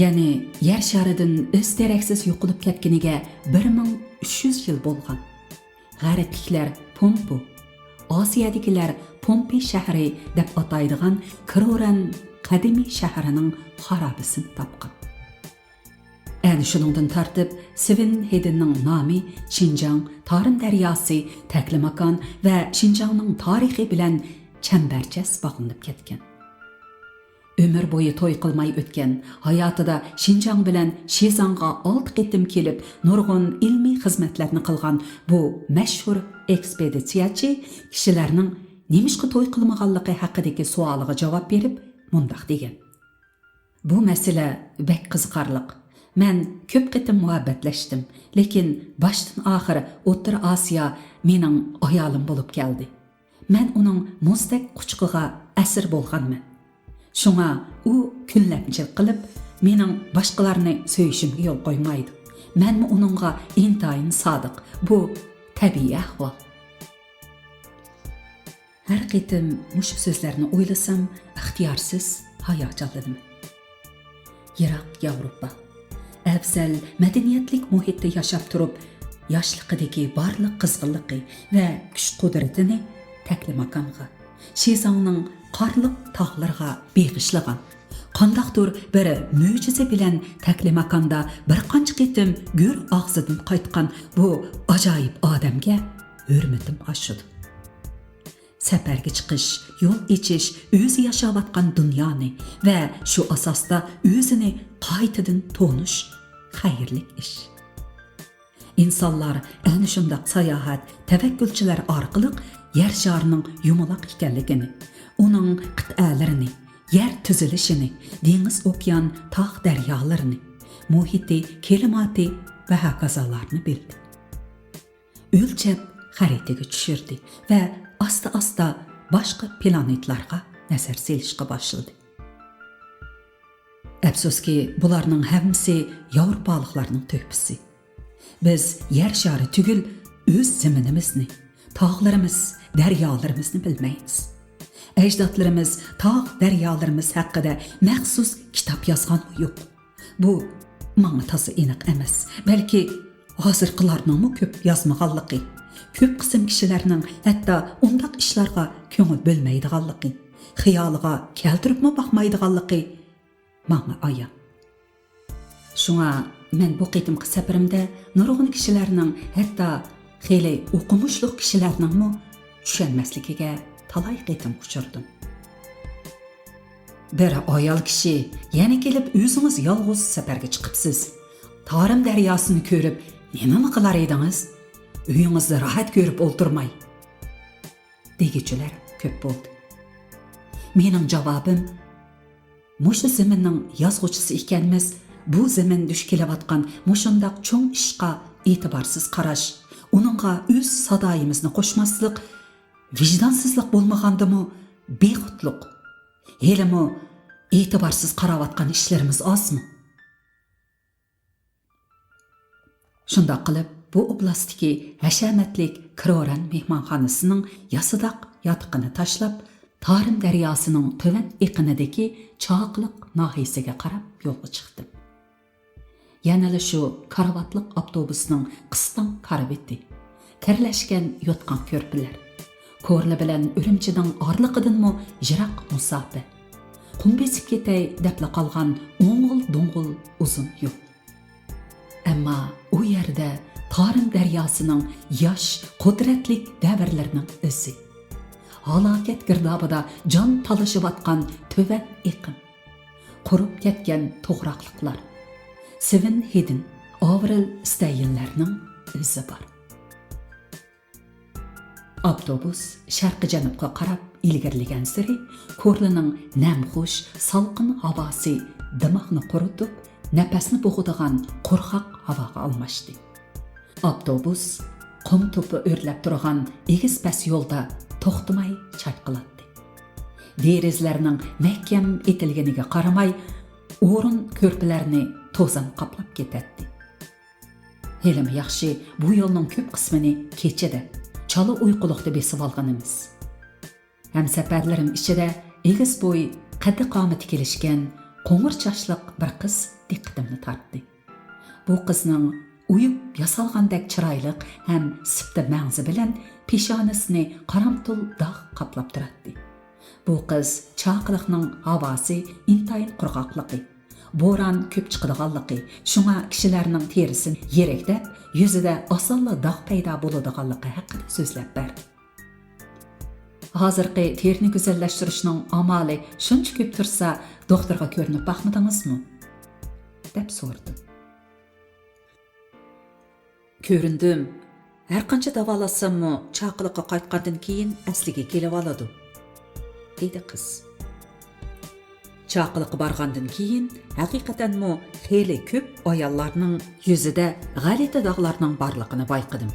يەنى يەر شارىدىن ئىز دېرەكسىز يوقىلىپ كەتكىنىگە بىر مىڭ ئۈچ يۈز يىل بولغان. غەربلىكلەر پومپو، ئاسىيادىكىلەر پومپېي شەھىرى دەپ ئاتايدىغان كروران قەدىمىي شەھىرىنىڭ خارابىسىنى تاپقان. ئەنە شۇنىڭدىن تارتىپ سىۋېن ھېدىننىڭ نامى شىنجاڭ، تارىم دەرياسى، تەكلىماكان ۋە شىنجاڭنىڭ تارىخى بىلەن چەمبەرچاس باغلىنىپ كەتكەن. ئۆمۈر بويى توي قىلماي ئۆتكەن، ھاياتىدا شىنجاڭ بىلەن شىزاڭغا ئالتە قېتىم كېلىپ، نۇرغۇن ئىلمىي خىزمەتلەرنى قىلغان بۇ مەشھۇر ئېكسپېدىتسىيەچى كىشىلەرنىڭ نېمىشقا توي قىلمىغانلىقى ھەققىدىكى سوئالىغا جاۋاب بېرىپ، مۇنداق دېگەن: «بۇ مەسىلە بەك قىزىقارلىق. مەن كۆپ قېتىم مۇھەببەتلەشتىم، لېكىن باشتىن ئاخىر ئوتتۇرا ئاسىيا مېنىڭ ئايالىم بولۇپ كەلدى. مەن ئۇنىڭ مۇزدەك قۇچىقىغا ئەسىر بولغانمەن. شۇڭا ئۇ كۈنلەپچىلىك قىلىپ، مېنىڭ باشقىلارنى سۆيۈشۈمگە يول قويمايدۇ. مەنمۇ ئۇنىڭغا ئىنتايىن سادىق. بۇ تەبىئىي ئەھۋال.» ھەر قېتىم مۇشۇ سۆزلەرنى ئويلىسام، ئىختىيارسىز ھاياجانلىنىمەن. يىراق ياۋروپا، ئەۋزەل مەدەنىيەتلىك مۇھىتتا ياشاپ تۇرۇپ، ياشلىقىدىكى بارلىق قىزغىنلىقى ۋە كۈچ-قۇدرىتىنى تەكلىماكانغا، شىزاڭنىڭ قارلىق تاغلىرىغا بېغىشلىغان، قانداقتۇر بىر مۆجىزە بىلەن تەكلىماكاندا بىر قانچە قېتىم گۆر ئاغزىدىن قايتقان بۇ ئاجايىپ ئادەمگە ھۆرمىتىم ئاشىدۇ. سەپەرگە چىقىش، يول ئېچىش، ئۆزى ياشاۋاتقان دۇنيانى ۋە شۇ ئاساستا ئۆزىنى قايتىدىن تونۇش خەيرلىك ئىش. ئىنسانلار ئەنە شۇنداق ساياھەت، تەۋەككۈلچىلەر ئارقىلىق يەر شارىنىڭ يۇمىلاق ئىكەنلىكىنى، ئۇنىڭ قىتئەلىرىنى، يەر تۈزۈلۈشىنى، دېڭىز، ئوكيان، تاغ، دەريالىرىنى، مۇھىتى، كىلىماتى ۋە ھاكازالارنى بىلدى. ئۆلچەپ خەرىتىگە چۈشۈردى ۋە ئاستا-ئاستا باشقا پلانېتلارغا نەزەر سېلىشقا باشلىدى. ئەپسۇسكى، بۇلارنىڭ ھەممىسى ياۋروپالىقلارنىڭ تۆھپىسى. بىز يەر شارى تۈگۈل، ئۆز زېمىنىمىزنى، تاغلىرىمىز، دەريالىرىمىزنى بىلمەيمىز. ئەجدادلىرىمىز تاغ، دەريالىرىمىز ھەققىدە مەخسۇس كىتاب يازغانمۇ يوق. بۇ ماڭا تازا ئېنىق ئەمەس. بەلكى ھازىرقىلارنىڭمۇ كۆپ يازمىغانلىقى، كۆپ قىسىم كىشىلەرنىڭ ھەتتا ئۇنداق ئىشلارغا كۆڭۈل بۆلمەيدىغانلىقى، خىيالىغا كەلتۈرۈپمۇ باقمايدىغانلىقى ماڭا ئايان. شۇڭا مەن بۇ قېتىمقى سەپىرىمدە نۇرغۇن كىشىلەرنىڭ، ھەتتا خېلى ئوقۇمۇشلۇق كىشىلەرنىڭمۇ چۈشەنمەسلىكىگە تالاي قېتىم ئۇچرىدىم. بىر ئايال كىشى، يەنە كېلىپ ئۆزىڭىز يالغۇز سەپەرگە چىقىپسىز. تارىم دەرياسىنى كۆرۈپ نېمىمۇ قىلار ئىدىڭىز؟ ئۆيىڭىزدە راھەت كۆرۈپ ئولتۇرماي، دېگۈچىلەر كۆپ بولدى. مېنىڭ جاۋابىم، مۇشۇ زېمىننىڭ يازغۇچىسى ئىكەنمىز، بۇ زېمىن دۇچ كېلىۋاتقان مۇشۇنداق چوڭ ئىشقا ئېتىبارسىز قاراش، ئۇنىڭغا ئۆز سادايىمىزنى قوشماسلىق، ۋىجدانسىزلىق بولمىغاندىمۇ بىخۇدلۇق؟ ھېلىمۇ ئېتىبارسىز قاراۋاتقان ئىشلىرىمىز ئازمۇ؟ شۇنداق قىلىپ، بۇ ئوبلاستتىكى ھەشەمەتلىك كروران مېھمانخانىسىنىڭ ياسىداق ياتىقىنى تاشلاپ، تارىم دەرياسىنىڭ تۆۋەن ئېقىنىدىكى چاقىلىق ناھىيەسىگە قاراپ يولغا چىقتىم. يەنىلا شۇ كارىۋاتلىق ئاپتوبۇسنىڭ قىستاڭ كارىۋىتى، تەرلەشكەن يوتقان كۆرپىلەر، كورلا بىلەن ئۈرۈمچىنىڭ ئارىلىقىدىنمۇ يىراق مۇساپە، قۇم بېسىپ كېتەي دەپلا قالغان ئوڭغۇل-دوڭغۇل ئۇزۇن يول. ئەمما ئۇ يەردە تارىم دەرياسىنىڭ ياش، قۇدرەتلىك دەۋرلىرىنىڭ ئىزى، ھالاكەت گىردابىدا جان تالىشىۋاتقان تۆۋەن ئېقىن، قۇرۇپ كەتكەن توغراقلىقلار، سىۋېن ھېدىن، ئاۋرىل ستەينلەرنىڭ ئىزى بار. ئاپتوبۇس شەرقىي جەنۇبقا قاراپ ئىلگىرىلىگەنسېرى، كورلىنىڭ نەمخۇش، سالقىن ھاۋاسى دىماغنى قۇرۇتۇپ، نەپەسنى بوغىدىغان قورخاق ھاۋاغا ئالماشتى. ئاپتوبۇس قۇم توپا ئۆرلەپ تۇرغان ئېگىز-پەس يولدا توختىماي چايقىلاتتى. دېرىزىلەرنىڭ مەھكەم ئېتىلگىنىگە قارىماي، ئورۇن كۆرپىلەرنى توزان قاپلاپ كېتەتتى. ھېلىمۇ ياخشى، بۇ يولنىڭ كۆپ قىسمىنى كېچىدە، چالا ئۇيقۇلۇقتا بېسىۋالغىنىمىز. ھەمسەپەرلىرىم ئىچىدە ئېگىز بوي، قەددى-قامىتى كېلىشكەن، قوڭۇر چاچلىق بىر قىز دىققىتىمنى تارتتى. بۇ قىزنىڭ ئويۇپ ياسالغاندەك چىرايلىق ھەم سىپتا مەڭزى بىلەن پېشانىسىنى قارامتۇل داغ قاپلاپ تۇراتتى. بۇ قىز چاقىلىقنىڭ ھاۋاسى ئىنتايىن قۇرغاقلىقى، بوران كۆپ چىقىدىغانلىقى، شۇڭا كىشىلەرنىڭ تېرىسىنى يىرىكلەپ، يۈزىدە ئاسانلا داغ پەيدا بولىدىغانلىقى ھەققىدە سۆزلەپ بەردى. ھازىرقى تېرىنى گۈزەللەشتۈرۈشنىڭ ئامالى شۇنچە كۆپ تۇرسا، دوختۇرغا كۆرۈنۈپ باقمىدىڭىزمۇ؟ دەپ سورىدىم. كۆرۈندۈم. ھەرقانچە داۋالاتساممۇ، چاقىلىققا قايتقاندىن كېيىن ئەسلىگە كېلىۋالىدۇ، دېدى قىز. چاقىلىققا بارغاندىن كېيىن، ھەقىقەتەنمۇ خېلى كۆپ ئاياللارنىڭ يۈزىدە غەلىتە داغلارنىڭ بارلىقىنى بايقىدىم.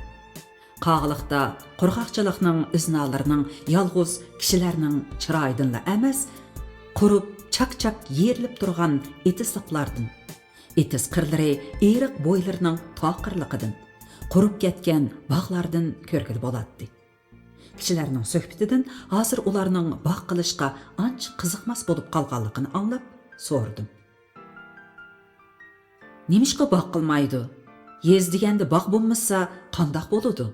قاغىلىقتا قۇرغاقچىلىقنىڭ ئىزنالىرىنىڭ يالغۇز كىشىلەرنىڭ چىرايىدىنلا ئەمەس، قۇرۇپ چاك-چاك يېرىلىپ تۇرغان ئېتىزلىقلاردىن، ئېتىز قىرلىرى ئېرىق بويلىرىنىڭ تاقىرلىقىدىن، قۇرۇپ كەتكەن باغلاردىن كۆرگىلى بولاتتى. كىشىلەرنىڭ سۆھبىتىدىن ھازىر ئۇلارنىڭ باغ قىلىشقا ئانچە قىزىقماس بولۇپ قالغانلىقىنى ئاڭلاپ سورىدىم. نېمىشقا باغ قىلمايدۇ؟ يېزا دېگەندە باغ بولمىسا قانداق بولىدۇ؟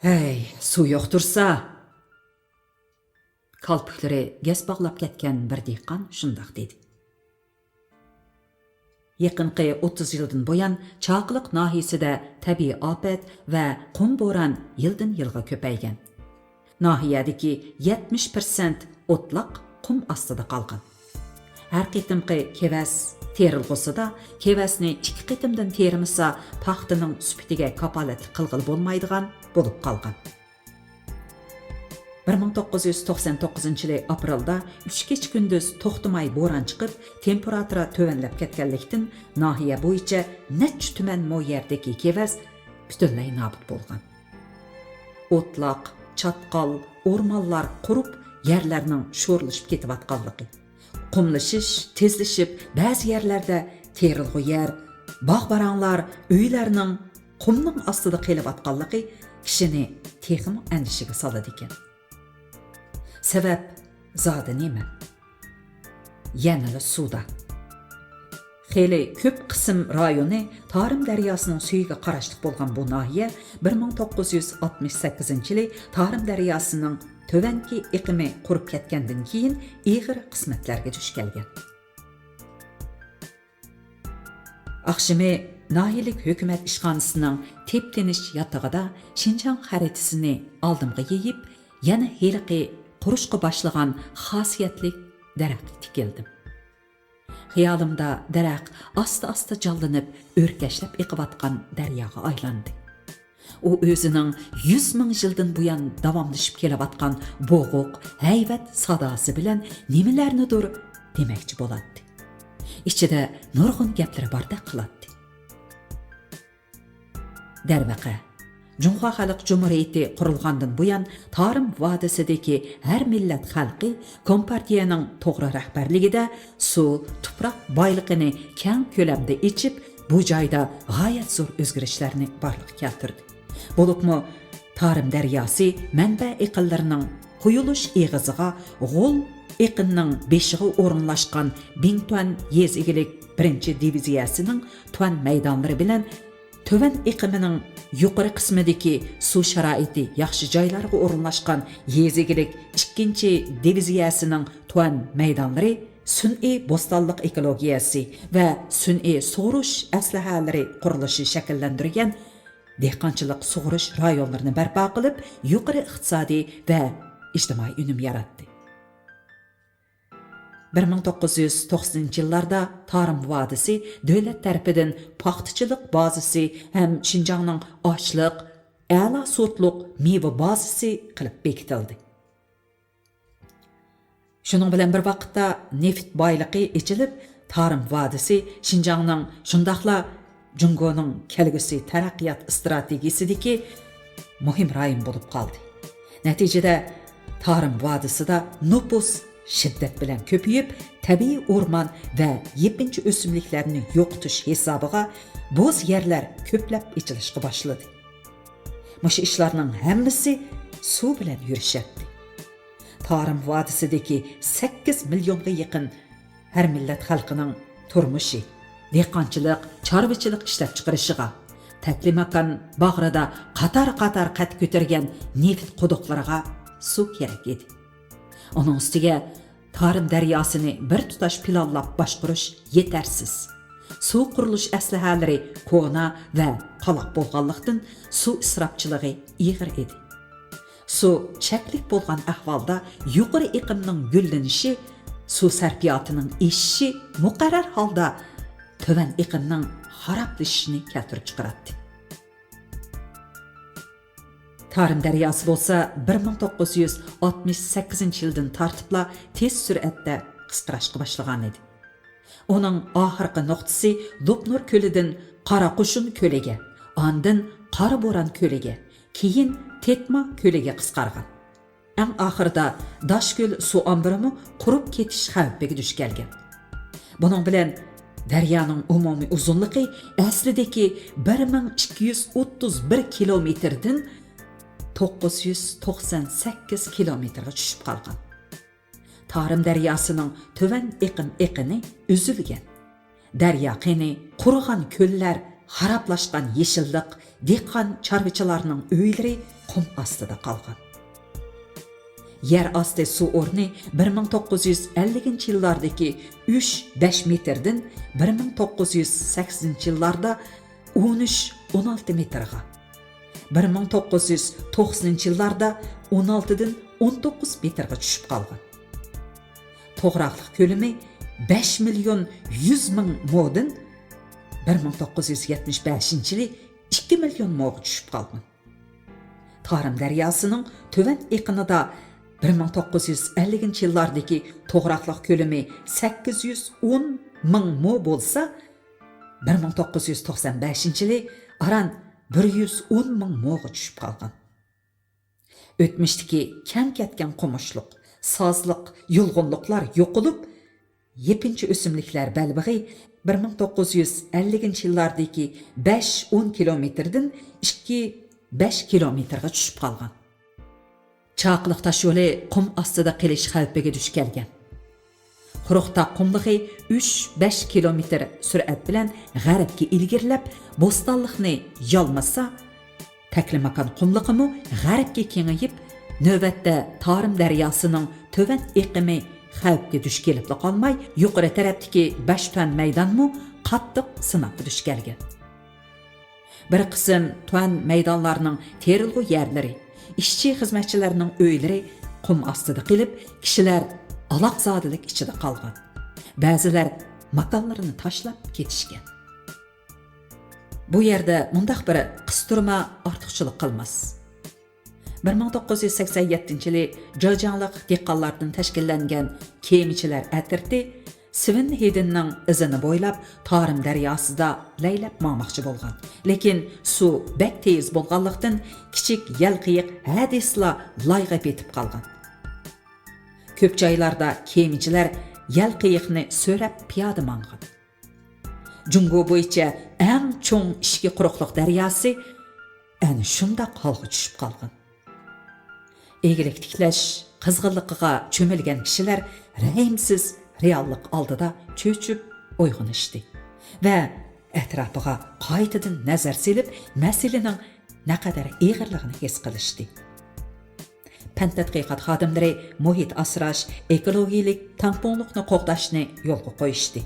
ھەي، سۇ يوق تۇرسا! كالپۇكلىرى گەس باغلاپ كەتكەن بىر دېھقان شۇنداق دېدى. يېقىنقى ئوتتۇز يىلدىن بۇيان، چاقىلىق ناھىيەسىدە تەبىئىي ئاپەت ۋە قۇم بوران يىلدىن يىلغا كۆپەيگەن. ناھىيەدىكى يەتمىش پىرسەنت ئوتلاق قۇم ئاستىدا قالغان. ھەر قېتىمقى كېۋەز تېرىلغۇسىدا، كېۋەزنى ئىككى قېتىمدىن تېرىمىسا، پاختىنىڭ سۈپىتىگە كاپالەتلىك قىلغىلى بولمايدىغان بولۇپ قالغان. بىر مىڭ توققۇز يۈز توقسان توققۇزىنچى يىلى ئاپرېلدا ئۈچ كېچە-كۈندۈز توختىماي بوران چىقىپ، تېمپېراتۇرا تۆۋەنلەپ كەتكەنلىكتىن، ناھىيە بويىچە نەچچە تۈمەن مو يەردىكى كېۋەز پۈتۈنلەي نابۇت بولغان. ئوتلاق، چاتقال، ئورمانلار قۇرۇپ، يەرلەرنىڭ شورلىشىپ كېتىۋاتقانلىقى، قۇملىشىش تېزلىشىپ، بەزى يەرلەردە تېرىلغۇ يەر، باغ-باراڭلار، ئۆيلەرنىڭ قۇمنىڭ ئاستىدا قېلىۋاتقانلىقى كىشىنى تېخىمۇ ئەندىشىگە سالىدىكەن. سەۋەب زادى نېمە؟ يەنىلا سۇدا. خېلى كۆپ قىسىم رايونى تارىم دەرياسىنىڭ سۈيىگە قاراشلىق بولغان بۇ ناھىيە بىر مىڭ توققۇز يۈز ئاتمىش سەككىزىنچى يىلى تارىم دەرياسىنىڭ تۆۋەنكى ئېقىمى قۇرۇپ كەتكەندىن كېيىن ئېغىر قىسمەتلەرگە دۇچ كەلگەن. ئاخشىمى ناھىيىلىك ھۆكۈمەت ئىشخانىسىنىڭ تېپتىنىش ياتىقىدا شىنجاڭ خەرىتىسىنى ئالدىمغا يېيىپ، يەنە ھېلىقى قۇرۇشقا باشلىغان خاسىيەتلىك دەرەخكە تىكىلدىم. خىيالىمدا دەرەخ ئاستا-ئاستا جانلىنىپ، ئۆركەشلەپ ئېقىۋاتقان دەرياغا ئايلاندى. ئۇ ئۆزىنىڭ يۈز مىڭ يىلدىن بۇيان داۋاملىشىپ كېلىۋاتقان بوغۇق، ھەيۋەت ساداسى بىلەن نېمىلەرنىدۇر دېمەكچى بولاتتى. ئىچىدە نۇرغۇن گەپلىرى باردەك قىلاتتى. دەرۋەقە، جۇڭخۇا خەلق جۇمھۇرىيىتى قۇرۇلغاندىن بۇيان، تارىم ۋادىسىدىكى ھەر مىللەت خەلقى كومپارتىيەنىڭ توغرا رەھبەرلىكىدە سۇ، تۇپراق بايلىقىنى كەڭ كۆلەمدە ئېچىپ، بۇ جايدا غايەت زور ئۆزگىرىشلەرنى بارلىققا كەلتۈردى. بولۇپمۇ تارىم دەرياسى مەنبە ئېقىنلىرىنىڭ قۇيۇلۇش ئېغىزىغا، غول ئېقىننىڭ بېشىغا ئورۇنلاشقان بىڭتۈەن يېزا ئىگىلىك بىرىنچى دىۋىزىيەسىنىڭ تۈەن مەيدانلىرى بىلەن تۆۋەن ئېقىمىنىڭ يۇقىرى قىسمىدىكى سۇ شارائىتى ياخشى جايلارغا ئورۇنلاشقان يېزا ئىگىلىك ئىككىنچى دىۋىزىيەسىنىڭ تۈەن مەيدانلىرى سۈنئىي بوستانلىق ئېكولوگىيەسى ۋە سۈنئىي سۇغۇرۇش ئەسلىھەلىرى قۇرۇلۇشى شەكىللەندۈرگەن دېھقانچىلىق سۇغۇرۇش رايونلىرىنى بەرپا قىلىپ، يۇقىرى ئىقتىسادىي ۋە ئىجتىمائىي ئۈنۈم ياراتتى. بىر مىڭ توققۇز يۈز توقسىنىنچى يىللاردا تارىم ۋادىسى دۆلەت تەرىپىدىن پاختىچىلىق بازىسى ھەم شىنجاڭنىڭ ئاشلىق، ئەلا سورتلۇق مېۋە بازىسى قىلىپ بېكىتىلدى. شۇنىڭ بىلەن بىر ۋاقىتتا، نېفىت بايلىقى ئېچىلىپ، تارىم ۋادىسى شىنجاڭنىڭ، شۇنداقلا جۇڭگونىڭ كەلگۈسى تەرەققىيات ئىستراتېگىيىسىدىكى مۇھىم رايون بولۇپ قالدى. نەتىجىدە، تارىم ۋادىسىدا نوپۇس شىددەت بىلەن كۆپىيىپ، تەبىئىي ئورمان ۋە يېپىنچا ئۆسۈملۈكلەرنى يوقىتىش ھېسابىغا بوز يەرلەر كۆپلەپ ئېچىلىشقا باشلىدى. مۇشۇ ئىشلارنىڭ ھەممىسى سۇ بىلەن يۈرۈشەتتى. تارىم ۋادىسىدىكى سەككىز مىليونغا يېقىن ھەر مىللەت خەلقىنىڭ تۇرمۇشى، دېھقانچىلىق، چارۋىچىلىق ئىشلەپچىقىرىشىغا، تەكلىماكان باغرىدا قاتار-قاتار قەد كۆتۈرگەن نېفىت قۇدۇقلىرىغا سۇ كېرەك ئىدى. ئۇنىڭ ئۈستىگە تارىم دەرياسىنى بىر تۇتاش پىلانلاپ باشقۇرۇش يېتەرسىز. سۇ قۇرۇلۇش ئەسلىھەلىرى كونا ۋە قالاق بولغانلىقتىن، سۇ ئىسراپچىلىقى ئېغىر ئىدى. سۇ چەكلىك بولغان ئەھۋالدا يۇقىرى ئېقىمنىڭ گۈللىنىشى، سۇ سەرپىياتىنىڭ ئېشىشى مۇقەررەر ھالدا تۆۋەن ئېقىمنىڭ خارابلىشىشىنى كەلتۈرۈپ چىقىراتتى. تارىم دەرياسى بولسا بىر مىڭ توققۇز يۈز ئاتمىش سەككىزىنچى يىلدىن تارتىپلا تېز سۈرئەتتە قىسقىراشقا باشلىغانىدى. ئۇنىڭ ئاخىرقى نۇقتىسى لوپنۇر كۆلىدىن قارا قوشۇن كۆلىگە، ئاندىن قارا بوران كۆلىگە، كېيىن تېتما كۆلىگە قىسقارغان. ئەڭ ئاخىرىدا داشكۆل سۇ ئامبىرىمۇ قۇرۇپ كېتىش خەۋپىگە دۇچ كەلگەن. بۇنىڭ بىلەن دەريانىڭ ئومۇمىي ئۇزۇنلۇقى ئەسلىدىكى بىر مىڭ ئىككى يۈز ئوتتۇز بىر كىلومېتىردىن توققۇز يۈز توقسان سەككىز كىلومېتىرغا چۈشۈپ قالغان. تارىم دەرياسىنىڭ تۆۋەن ئېقىم ئېقىنى ئۈزۈلگەن. دەريا قېنى، قۇرۇغان كۆللەر، خارابلاشقان يېشىللىق، دېھقان، چارۋىچىلارنىڭ ئۆيلىرى قۇم ئاستىدا قالغان. يەر ئاستى سۇ ئورنى بىر مىڭ توققۇز يۈز ئەللىكىنچى يىللاردىكى ئۈچ بەش مېتىردىن بىر مىڭ توققۇز يۈز سەكسىنىنچى يىللاردا ئون ئۈچ ئون ئالتە مېتىرغا، بىر مىڭ توققۇز يۈز توقسىنىنچى يىللاردا ئون ئالتىدىن ئون توققۇز مېتىرغا چۈشۈپ قالغان. توغراقلىق كۆلىمى بەش مىليون يۈز مىڭ مودىن بىر مىڭ توققۇز يۈز يەتمىش بەشىنچى يىلى ئىككى مىليون موغا چۈشۈپ قالغان. تارىم دەرياسىنىڭ تۆۋەن ئېقىنىدا بىر مىڭ توققۇز يۈز ئەللىكىنچى يىللاردىكى توغراقلىق كۆلىمى سەككىز يۈز ئون مىڭ مو بولسا، بىر مىڭ توققۇز يۈز توقسان بەشىنچى يىلى ئاران بىر يۈز ئون مىڭ موغا چۈشۈپ قالغان. ئۆتمۈشتىكى كەڭ كەتكەن قومۇشلۇق، سازلىق، يۇلغۇنلۇقلار يوقىلىپ، يېپىنچا ئۆسۈملۈكلەر بەلبېغى بىر مىڭ توققۇز يۈز ئەللىكىنچى يىللاردىكى بەش ئون كىلومېتىردىن ئىككى بەش كىلومېتىرغا چۈشۈپ قالغان. چاقىلىق تاشيولى قۇم ئاستىدا قېلىش خەۋپىگە دۇچ كەلگەن. قۇرۇقتاغ قۇملۇقى ئۈچ بەش كىلومېتىر سۈرئەت بىلەن غەربكە ئىلگىرىلەپ، بوستانلىقنى يالمىسا، تەكلىماكان قۇملۇقىمۇ غەربكە كېڭىيىپ، نۆۋەتتە تارىم دەرياسىنىڭ تۆۋەن ئېقىمى خەۋپكە دۇچ كېلىپلا قالماي، يۇقىرى تەرەپتىكى باش تۆۋەن مەيدانمۇ قاتتىق سىناققا دۇچ كەلگەن. بىر قىسىم تۆۋەن مەيدانلارنىڭ تېرىلغۇ يەرلىرى، ئىشچى-خىزمەتچىلەرنىڭ ئۆيلىرى قۇم ئاستىدا قېلىپ، كىشىلەر ئالاقزادىلىك ئىچىدە قالغان. بەزىلەر ماكانلىرىنى تاشلاپ كېتىشكەن. بۇ يەردە مۇنداق بىر قىستۇرما ئارتۇقچىلىق قىلماس. بىر مىڭ توققۇز يۈز سەكسەن يەتتىنچى يىلى جېجياڭلىق دېھقانلاردىن تەشكىللەنگەن كېمىچىلەر ئەترىتى سىۋېن ھېدىننىڭ ئىزىنى بويلاپ، تارىم دەرياسىدا لەيلەپ ماڭماقچى بولغان. لېكىن سۇ بەك تېيىز بولغانلىقتىن، كىچىك يەل قېيىق ھە دېسىلا لايغا پېتىپ قالغان. كۆپ جايلاردا كېمىچىلەر يەل قېيىقنى سۆرەپ پىيادە ماڭغان. جۇڭگو بويىچە ئەڭ چوڭ ئىچكى قۇرۇقلۇق دەرياسى ئەنە شۇنداق ھالغا چۈشۈپ قالغان. ئىگىلىك تىكلەش قىزغىنلىقىغا چۆمۈلگەن كىشىلەر رەھىمسىز رېئاللىق ئالدىدا چۆچۈپ ئويغىنىشتى ۋە ئەتراپىغا قايتىدىن نەزەر سېلىپ، مەسىلىنىڭ نەقەدەر ئېغىرلىقىنى ھېس قىلىشتى. پەن تەتقىقات خادىملىرى مۇھىت ئاسراش، ئېكولوگىيەلىك تەڭپۇڭلۇقنى قوغداشنى يولغا قويۇشتى.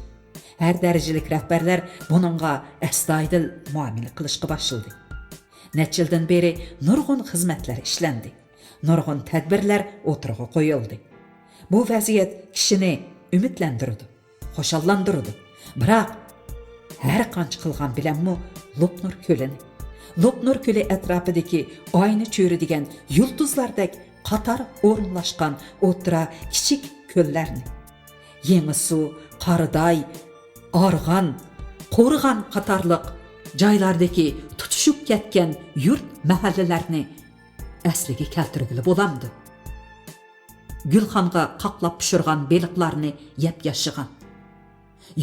ھەر دەرىجىلىك رەھبەرلەر بۇنىڭغا ئەستايىدىل مۇئامىلە قىلىشقا باشلىدى. نەچچە يىلدىن بېرى نۇرغۇن خىزمەتلەر ئىشلەندى. نۇرغۇن تەدبىرلەر ئوتتۇرىغا قويۇلدى. بۇ ۋەزىيەت كىشىنى ئۈمىدلەندۈرىدۇ، خۇشاللاندۇرىدۇ. بىراق، ھەر قانچە قىلغان بىلەنمۇ لوپنۇر كۆلىنى، لوپنۇر كۆلى ئەتراپىدىكى ئاينى چۆرىدىگەن يۇلتۇزلاردەك قاتار ئورۇنلاشقان ئوتتۇرا كىچىك كۆللەرنى، يېڭىسۇ، قاراداي، ئارغان، قورغان قاتارلىق جايلاردىكى تۇتىشىپ كەتكەن يۇرت مەھەللىلەرنى ئەسلىگە كەلتۈرگىلى بولامدۇ؟ گۈلخانغا قاقلاپ پىشۇرغان بېلىقلارنى يەپ ياشىغان،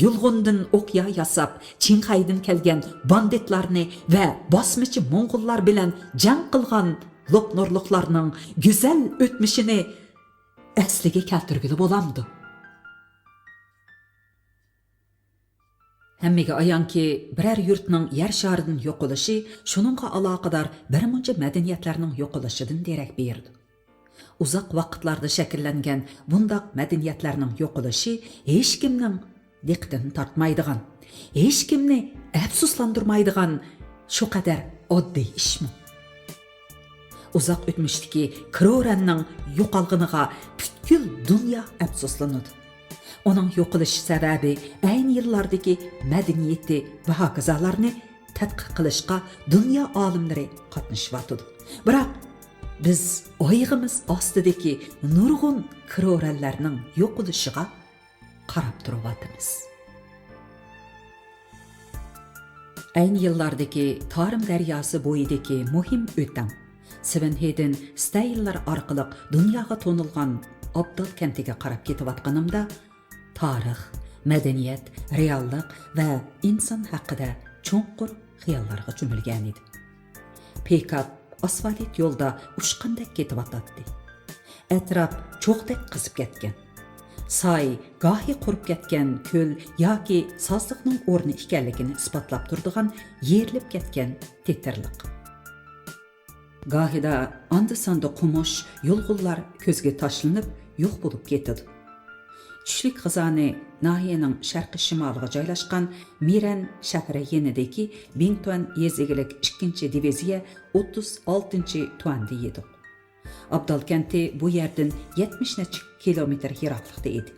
يۇلغۇندىن ئوقيا ياساپ، چىڭخەيدىن كەلگەن باندىتلارنى ۋە باسمىچى موڭغۇللار بىلەن جەڭ قىلغان لوپنۇرلۇقلارنىڭ گۈزەل ئۆتمۈشىنى ئەسلىگە كەلتۈرگىلى بولامدۇ؟ ھەممىگە ئايانكى، بىرەر يۇرتنىڭ يەر شارىدىن يوقىلىشى شۇنىڭغا ئالاقىدار بىرمۇنچە مەدەنىيەتلەرنىڭ يوقىلىشىدىن دېرەك بېرىدۇ. ئۇزاق ۋاقىتلاردا شەكىللەنگەن بۇنداق مەدەنىيەتلەرنىڭ يوقىلىشى ھېچكىمنىڭ دىققىتىنى تارتمايدىغان، ھېچكىمنى ئەپسۇسلاندۇرمايدىغان شۇ قەدەر ئاددىي ئىشمۇ؟ ئۇزاق ئۆتمۈشتىكى كرورەننىڭ يوقالغىنىغا پۈتكۈل دۇنيا ئەپسۇسلىنىدۇ. ئۇنىڭ يوقىلىش سەۋەبى، ئەينى يىللاردىكى مەدەنىيىتى ۋە ھاكازالارنى تەتقىق قىلىشقا دۇنيا ئالىملىرى قاتنىشىۋاتىدۇ. بىراق، بىز ئايىغىمىز ئاستىدىكى نۇرغۇن كرورەنلەرنىڭ يوقىلىشىغا قاراپ تۇرۇۋاتىمىز. ئەينى يىللاردىكى تارىم دەرياسى بويىدىكى مۇھىم ئۆتەڭ، سىۋېنھېدېن ستەينلەر ئارقىلىق دۇنياغا تونۇلغان ئابدال كەنتىگە قاراپ كېتىۋاتقىنىمدا، تارىخ، مەدەنىيەت، رېئاللىق ۋە ئىنسان ھەققىدە چوڭقۇر خىياللارغا چۆمۈلگەنىدىم. پىكاپ ئاسفالت يولدا ئۇچقاندەك كېتىۋاتاتتى. ئەتراپ چوغدەك قىزىپ كەتكەن. ساي گاھى قۇرۇپ كەتكەن كۆل ياكى سازلىقنىڭ ئورنى ئىكەنلىكىنى ئىسپاتلاپ تۇرىدىغان يېرىلىپ كەتكەن تېتىرلىق. گاھىدا ئاندا-ساندا قومۇش، يۇلغۇنلار كۆزگە تاشلىنىپ يوق بولۇپ كېتىدۇ. چۈشلۈك غىزانى ناھىيەنىڭ شەرقىي شىمالىغا جايلاشقان مىرەن شەھىرى يېنىدىكى بىڭتۈەن يېزا ئىگىلىك ئىككىنچى دىۋىزىيە ئوتتۇز ئالتىنچى تۈەندە يېدۇق. ئابدال كەنتى بۇ يەردىن يەتمىش نەچچە كىلومېتىر يىراقلىقتا ئىدى.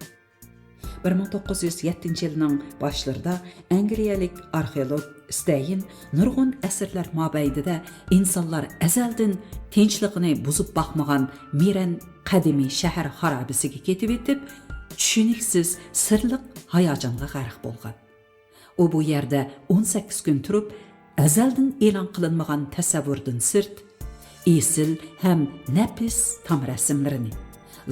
بىر مىڭ توققۇز يۈز يەتتىنچى يىلنىڭ باشلىرىدا ئەنگلىيەلىك ئارخېئولوگ ستەين نۇرغۇن ئەسىرلەر مابەينىدە ئىنسانلار ئەزەلدىن تىنچلىقىنى بۇزۇپ باقمىغان مىرەن قەدىمىي شەھەر خارابىسىگە كېتىۋېتىپ، چۈشىنىكسىز سىرلىق ھاياجانغا غەرق بولغان. ئۇ بۇ يەردە ئون سەككىز كۈن تۇرۇپ، ئەزەلدىن ئېلان قىلىنمىغان تەسەۋۋۇردىن سىرت، ئېسىل ھەم نەپىس تام رەسىملىرىنى،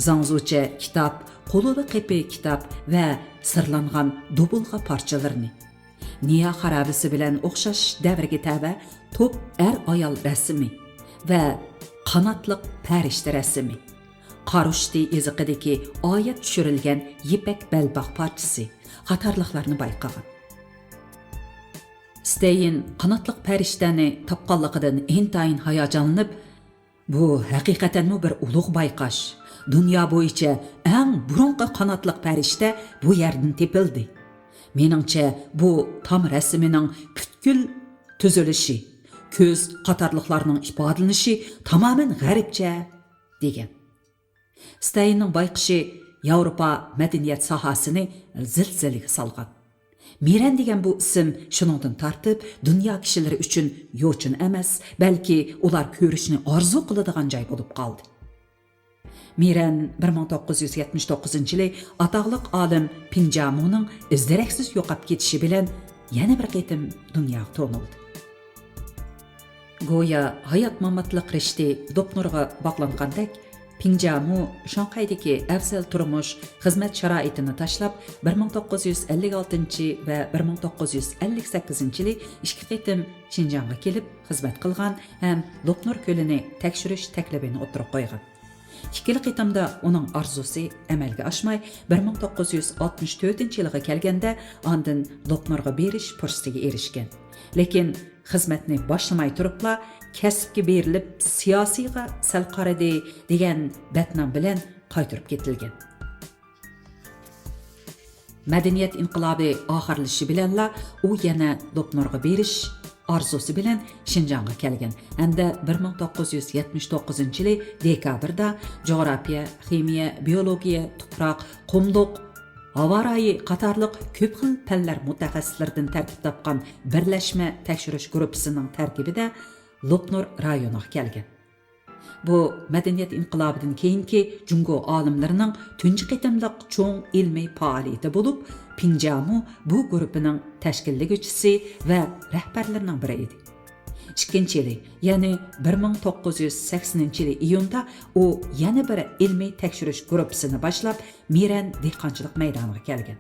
زاڭزۇچە كىتاب، قولىدا قېپى كىتاب ۋە سىرلانغان دوبۇلغا پارچىلىرىنى، نىيا خارابىسى بىلەن ئوخشاش دەۋرگە تەۋە توپ ئەر-ئايال رەسىمى ۋە قاناتلىق پەرىشتە رەسىمى، قارۇشتى ئېزىقىدىكى ئايەت چۈشۈرۈلگەن يىپەك بەلباغ پارچىسى قاتارلىقلارنى بايقىغان. ستەين قاناتلىق پەرىشتەنى تاپقانلىقىدىن ئىنتايىن ھاياجانلىنىپ، «بۇ ھەقىقەتەنمۇ بىر ئۇلۇغ بايقاش. دۇنيا بويىچە ئەڭ بۇرۇنقى قاناتلىق پەرىشتە بۇ يەردىن تېپىلدى. مېنىڭچە، بۇ تام رەسىمىنىڭ پۈتكۈل تۈزۈلۈشى، كۆز قاتارلىقلارنىڭ ئىپادىلىنىشى تامامەن غەربچە» دېگەن. ستەيننىڭ بايقىشى ياۋروپا مەدەنىيەت ساھەسىنى زىلزىلىگە سالغان. مىرەن دېگەن بۇ ئىسىم شۇنىڭدىن تارتىپ دۇنيا كىشىلىرى ئۈچۈن يوچۇن ئەمەس، بەلكى ئۇلار كۆرۈشنى ئارزۇ قىلىدىغان جاي بولۇپ قالدى. مىرەن بىر مىڭ توققۇز يۈز يەتمىش توققۇزىنچى يىلى ئاتاقلىق ئالىم پىڭجامۇنىڭ ئىز-دېرەكسىز يوقاپ كېتىشى بىلەن يەنە بىر قېتىم دۇنياغا تونۇلدى. گويا ھايات-ماماتلىق رىشتى لوپنۇرغا باغلانغاندەك، پىڭجامۇ شاڭخەيدىكى ئەۋزەل تۇرمۇش، خىزمەت شارائىتىنى تاشلاپ، بىر مىڭ توققۇز يۈز ئەللىك ئالتىنچى ۋە بىر مىڭ توققۇز يۈز ئەللىك سەككىزىنچى يىلى ئىككى قېتىم شىنجاڭغا كېلىپ خىزمەت قىلغان ھەم لوپنۇر كۆلىنى تەكشۈرۈش تەكلىپىنى ئوتتۇرىغا قويغان. ئىككىلا قېتىمدا ئۇنىڭ ئارزۇسى ئەمەلگە ئاشماي، بىر مىڭ توققۇز يۈز ئاتمىش تۆتىنچى يىلىغا كەلگەندە، ئاندىن لوپنۇرغا بېرىش پۇرسىتىگە ئېرىشكەن. لېكىن خىزمەتنى باشلىماي تۇرۇپلا، كەسىپكە بېرىلىپ، سىياسىيغا سەل قارىدى دېگەن بەتنام بىلەن قايتۇرۇپ كېتىلگەن. مەدەنىيەت ئىنقىلابى ئاخىرلىشىشى بىلەنلا ئۇ يەنە لوپنۇرغا بېرىش ئارزۇسى بىلەن شىنجاڭغا كەلگەن ھەمدە بىر مىڭ توققۇز يۈز يەتمىش توققۇزىنچى يىلى دېكابىردا جۇغراپىيە، خىمىيە، بىيولوگىيە، تۇپراق، قۇملۇق، ھاۋا رايى قاتارلىق كۆپ خىل پەنلەر مۇتەخەسسىسلىرىدىن تەركىب تاپقان بىرلەشمە تەكشۈرۈش گۇرۇپپىسىنىڭ تەركىبىدە لوپنۇر رايونىغا كەلگەن. بۇ مەدەنىيەت ئىنقىلابىدىن كېيىنكى جۇڭگو ئالىملىرىنىڭ تۇنجى قېتىملىق چوڭ ئىلمىي پائالىيىتى بولۇپ، پىڭجامۇ بۇ گۇرۇپپىنىڭ تەشكىللىگۈچىسى ۋە رەھبەرلىرىنىڭ بىرى ئىدى. ئىككىنچى يىلى، يەنى بىر مىڭ توققۇز يۈز سەكسىنىنچى يىلى ئىيۇندا ئۇ يەنە بىر ئىلمىي تەكشۈرۈش گۇرۇپپىسىنى باشلاپ، مىرەن دېھقانچىلىق مەيدانىغا كەلگەن.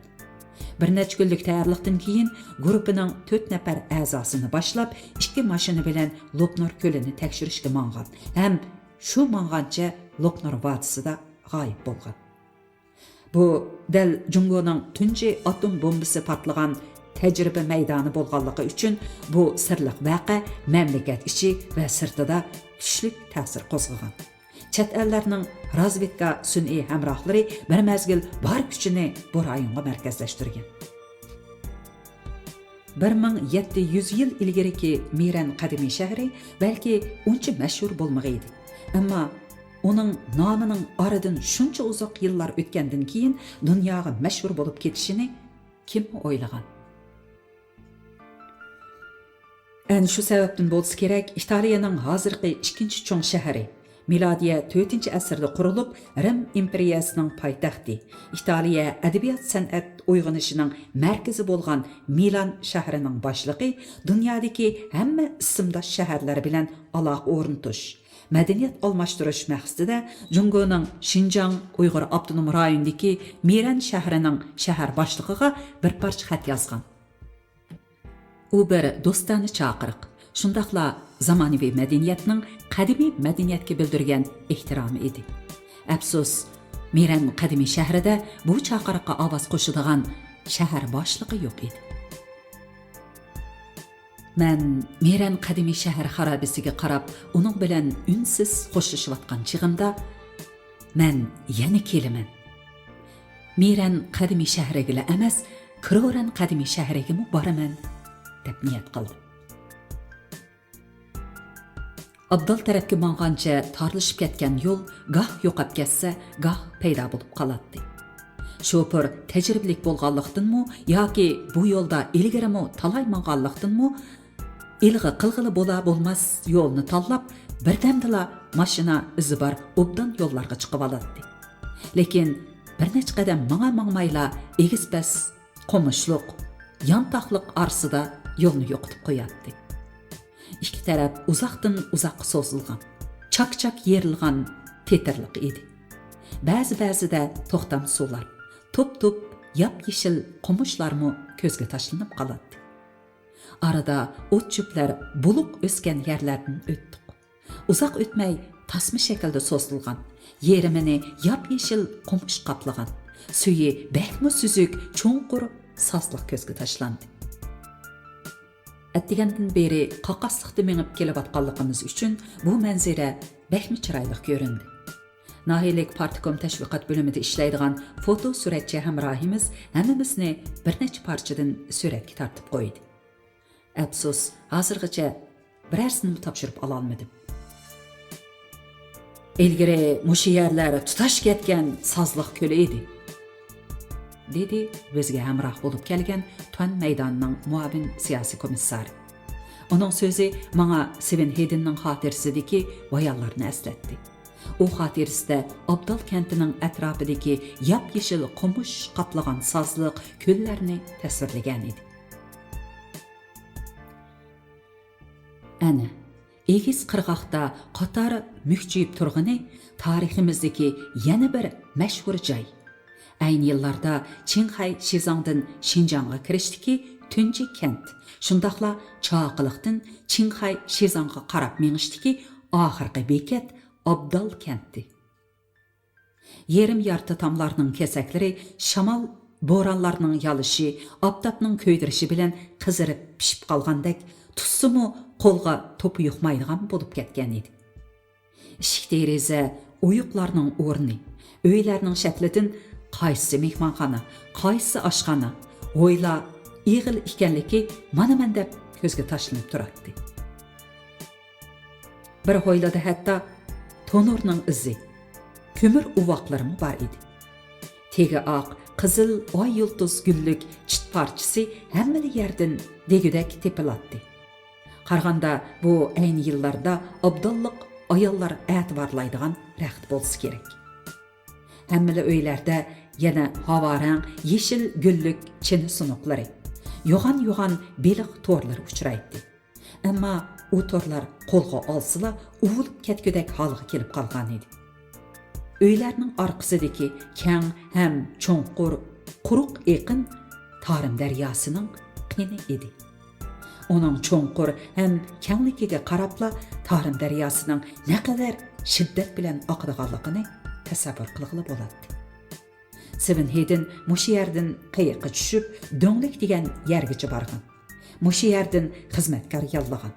بىر نەچچە كۈنلۈك تەييارلىقتىن كېيىن، گۇرۇپپىنىڭ تۆت نەپەر ئەزاسىنى باشلاپ، ئىككى ماشىنا بىلەن لوپنۇر كۆلىنى تەكشۈرۈشكە ماڭغان ھەم شۇ ماڭغانچە لوپنۇر ۋادىسىدا غايىب بولغان. بۇ دەل جۇڭگونىڭ تۇنجى ئاتوم بومبىسى پارتلىغان تەجرىبە مەيدانى بولغانلىقى ئۈچۈن، بۇ سىرلىق ۋەقە مەملىكەت ئىچى ۋە سىرتىدا كۈچلۈك تەسىر قوزغىغان. چەت ئەللەرنىڭ رازۋېدكا سۈنئىي ھەمراھلىرى بىر مەزگىل بار كۈچىنى بۇ رايونغا مەركەزلەشتۈرگەن. بىر مىڭ يەتتە يۈز يىل ئىلگىرىكى مىرەن قەدىمىي شەھىرى بەلكى ئۇنچە مەشھۇر بولمىغىيدى. ئەمما ئۇنىڭ نامىنىڭ ئارىدىن شۇنچە ئۇزاق يىللار ئۆتكەندىن كېيىن دۇنياغا مەشھۇر بولۇپ كېتىشىنى كىممۇ ئويلىغان؟ ئەنە شۇ سەۋەبتىن بولسا كېرەك، ئىتالىيەنىڭ ھازىرقى ئىككىنچى چوڭ شەھىرى، مىلادىيە تۆتىنچى ئەسىردە قۇرۇلۇپ، رىم ئىمپېرىيەسىنىڭ پايتەختى، ئىتالىيە ئەدەبىيات-سەنئەت ئويغىنىشىنىڭ مەركىزى بولغان مىلان شەھىرىنىڭ باشلىقى دۇنيادىكى ھەممە ئىسىمداش شەھەرلەر بىلەن ئالاقە ئورنىتىش، مەدەنىيەت ئالماشتۇرۇش مەقسىتىدە جۇڭگونىڭ شىنجاڭ ئۇيغۇر ئاپتونوم رايونىدىكى مىرەن شەھىرىنىڭ شەھەر باشلىقىغا بىر پارچە خەت يازغان. ئۇ بىر دوستانە چاقىرىق، شۇنداقلا زامانىۋى مەدەنىيەتنىڭ قەدىمىي مەدەنىيەتكە بىلدۈرگەن ئېھتىرامى ئىدى. ئەپسۇس، مىرەن قەدىمىي شەھىرىدە بۇ چاقىرىققا ئاۋاز قوشىدىغان شەھەر باشلىقى يوق ئىدى. مەن مىرەن قەدىمىي شەھەر خارابىسىگە قاراپ، ئۇنىڭ بىلەن ئۈنسىز خوشلىشىۋاتقان چېغىمدا، مەن يەنە كېلىمەن. مىرەن قەدىمىي شەھىرىگىلا ئەمەس، كرورەن قەدىمىي شەھىرىگىمۇ بارىمەن، دەپ نىيەت قىلدىم. ئابدال تەرەپكە ماڭغانچە تارلىشىپ كەتكەن يول گاھ يوقاپ كەتسە، گاھ پەيدا بولۇپ قالاتتى. شوپۇر تەجرىبىلىك بولغانلىقتىنمۇ ياكى بۇ يولدا ئىلگىرىمۇ تالاي ماڭغانلىقتىنمۇ، ئىلغا قىلغىلى بولا-بولماس يولنى تاللاپ، بىردەمدىلا ماشىنا ئىزى بار ئوبدان يوللارغا چىقىۋالاتتى. لېكىن بىر نەچچە قەدەم ماڭا-ماڭمايلا ئېگىز-پەس، قومۇشلۇق، يانتاقلىق ئارىسىدا يولنى يوقىتىپ قوياتتى. ئىككى تەرەپ ئۇزاقتىن ئۇزاققا سوزۇلغان، چاك-چاك يېرىلغان تېتىرلىق ئىدى. بەزى-بەزىدە توختام سۇلار، توپ-توپ ياپيېشىل قومۇشلارمۇ كۆزگە تاشلىنىپ قالاتتى. ئارىدا ئوت-چۆپلەر بولۇق ئۆسكەن يەرلەردىن ئۆتتۇق. ئۇزاق ئۆتمەي تاسما شەكىلدە سوزۇلغان، يېرىمىنى ياپيېشىل قومۇش قاپلىغان، سۈيى بەكمۇ سۈزۈك، چوڭقۇر سازلىق كۆزگە تاشلاندى. ئەتىگەندىن بېرى قاقاسلىقتا مېڭىپ كېلىۋاتقانلىقىمىز ئۈچۈن بۇ مەنزىرە بەكمۇ چىرايلىق كۆرۈندى. ناھىيەلىك پارتكوم تەشۋىقات بۆلۈمىدە ئىشلەيدىغان فوتو سۈرەتچى ھەمراھىمىز ھەممىمىزنى بىر نەچچە پارچىدىن سۈرەتكە تارتىپ قويدى. ئەپسۇس، ھازىرغىچە بىرەرسىنىمۇ تاپشۇرۇپ ئالالمىدىم. «ئىلگىرى مۇشۇ يەرلەر تۇتاش كەتكەن سازلىق كۆلى ئىدى»، دېدى بىزگە ھەمراھ بولۇپ كەلگەن تۈەن مەيدانىنىڭ مۇئاۋىن سىياسىي كومىسسارى. ئۇنىڭ سۆزى ماڭا سېۋېن ھېيدننىڭ خاتىرىسىدىكى بايانلارنى ئەسلەتتى. ئۇ خاتىرىسىدە ئابدال كەنتىنىڭ ئەتراپىدىكى ياپيېشىل قومۇش قاپلىغان سازلىق كۆللەرنى تەسۋىرلىگەن ئىدى. ئەنە، ئېگىز قىرغاقتا قاتار مۈكچىيىپ تۇرغىنى تارىخىمىزدىكى يەنە بىر مەشھۇر جاي. ئەينى يىللاردا چىڭخەي شىزاڭدىن شىنجاڭغا كىرىشتىكى تۇنجى كەنت، شۇنداقلا چاقىلىقتىن چىڭخەي شىزاڭغا قاراپ مېڭىشتىكى ئاخىرقى بېكەت ئابدال كەنتى. يېرىم يارتى تاملارنىڭ كېسەكلىرى شامال، بورانلارنىڭ يالىشى، ئاپتاپنىڭ كۆيدۈرۈشى بىلەن قىزىرىپ پىشىپ قالغاندەك، تۇتسىمۇ قولغا توپا يۇقمايدىغان بولۇپ كەتكەن ئىدى. ئىشىك-تېرىزە ئويۇقلارنىڭ ئورنى، ئۆيلەرنىڭ شەكلىدىن قايسىسى مېھمانخانا، قايسىسى ئاشخانا، ھويلا ئېغىل ئىكەنلىكى مانا مەن دەپ كۆزگە تاشلىنىپ تۇراتتى. بىر ھويلىدا ھەتتا تونۇرنىڭ ئىزى، كۆمۈر ئۇۋاقلىرىمۇ بار ئىدى. تېگى ئاق، قىزىل ئاي يۇلتۇز گۈللۈك چىت پارچىسى ھەممىلا يەردىن دېگۈدەك تېپىلاتتى. قارىغاندا، بۇ ئەينى يىللاردا ئابداللىق ئاياللار ئەتىۋارلايدىغان رەخت بولسا كېرەك. ھەممىلا ئۆيلەردە يەنە ھاۋارەڭ يېشىل گۈللۈك چىنە سۇنۇقلىرى، يوغان-يوغان بېلىق تورلىرى ئۇچرايتتى. ئەمما ئۇ تورلار قولغا ئالسىلا، ئۇۋۇلۇپ كەتكۈدەك ھالغا كېلىپ قالغانىدى. ئۆيلەرنىڭ ئارقىسىدىكى كەڭ ھەم چوڭقۇر قۇرۇق ئېقىن تارىم دەرياسىنىڭ قېنى ئىدى. ئۇنىڭ چوڭقۇر ھەم كەڭلىكىگە قاراپلا، تارىم دەرياسىنىڭ نەقەدەر شىددەت بىلەن ئاقىدىغانلىقىنى تەسەۋۋۇر قىلغىلى بولاتتى. سېۋېن ھېيدېن مۇشۇ يەردىن قېيىققا چۈشۈپ، دۆڭلۈك دېگەن يەرگىچە بارغان. مۇشۇ يەردىن خىزمەتكار ياللىغان.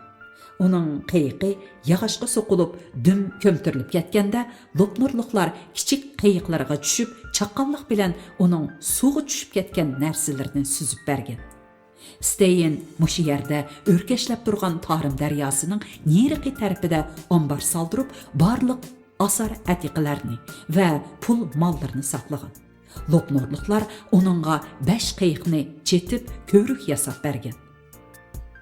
ئۇنىڭ قېيىقى ياغاچقا سوقۇلۇپ، دۈم كۆمتۈرۈلۈپ كەتكەندە، لوپنۇرلۇقلار كىچىك قېيىقلىرىغا چۈشۈپ، چاققانلىق بىلەن ئۇنىڭ سۇغا چۈشۈپ كەتكەن نەرسىلىرىنى سۈزۈپ بەرگەن. ستېيىن مۇشۇ يەردە ئۆركەشلەپ تۇرغان تارىم دەرياسىنىڭ نېرىقى تەرىپىدە ئامبار سالدۇرۇپ، بارلىق ئاسار-ئەتىقىلەرنى ۋە پۇل ماللىرىنى ساقلىغان. لوپنۇرلۇقلار ئۇنىڭغا بەش قېيىقنى چېتىپ، كۆۋرۈك ياساپ بەرگەن.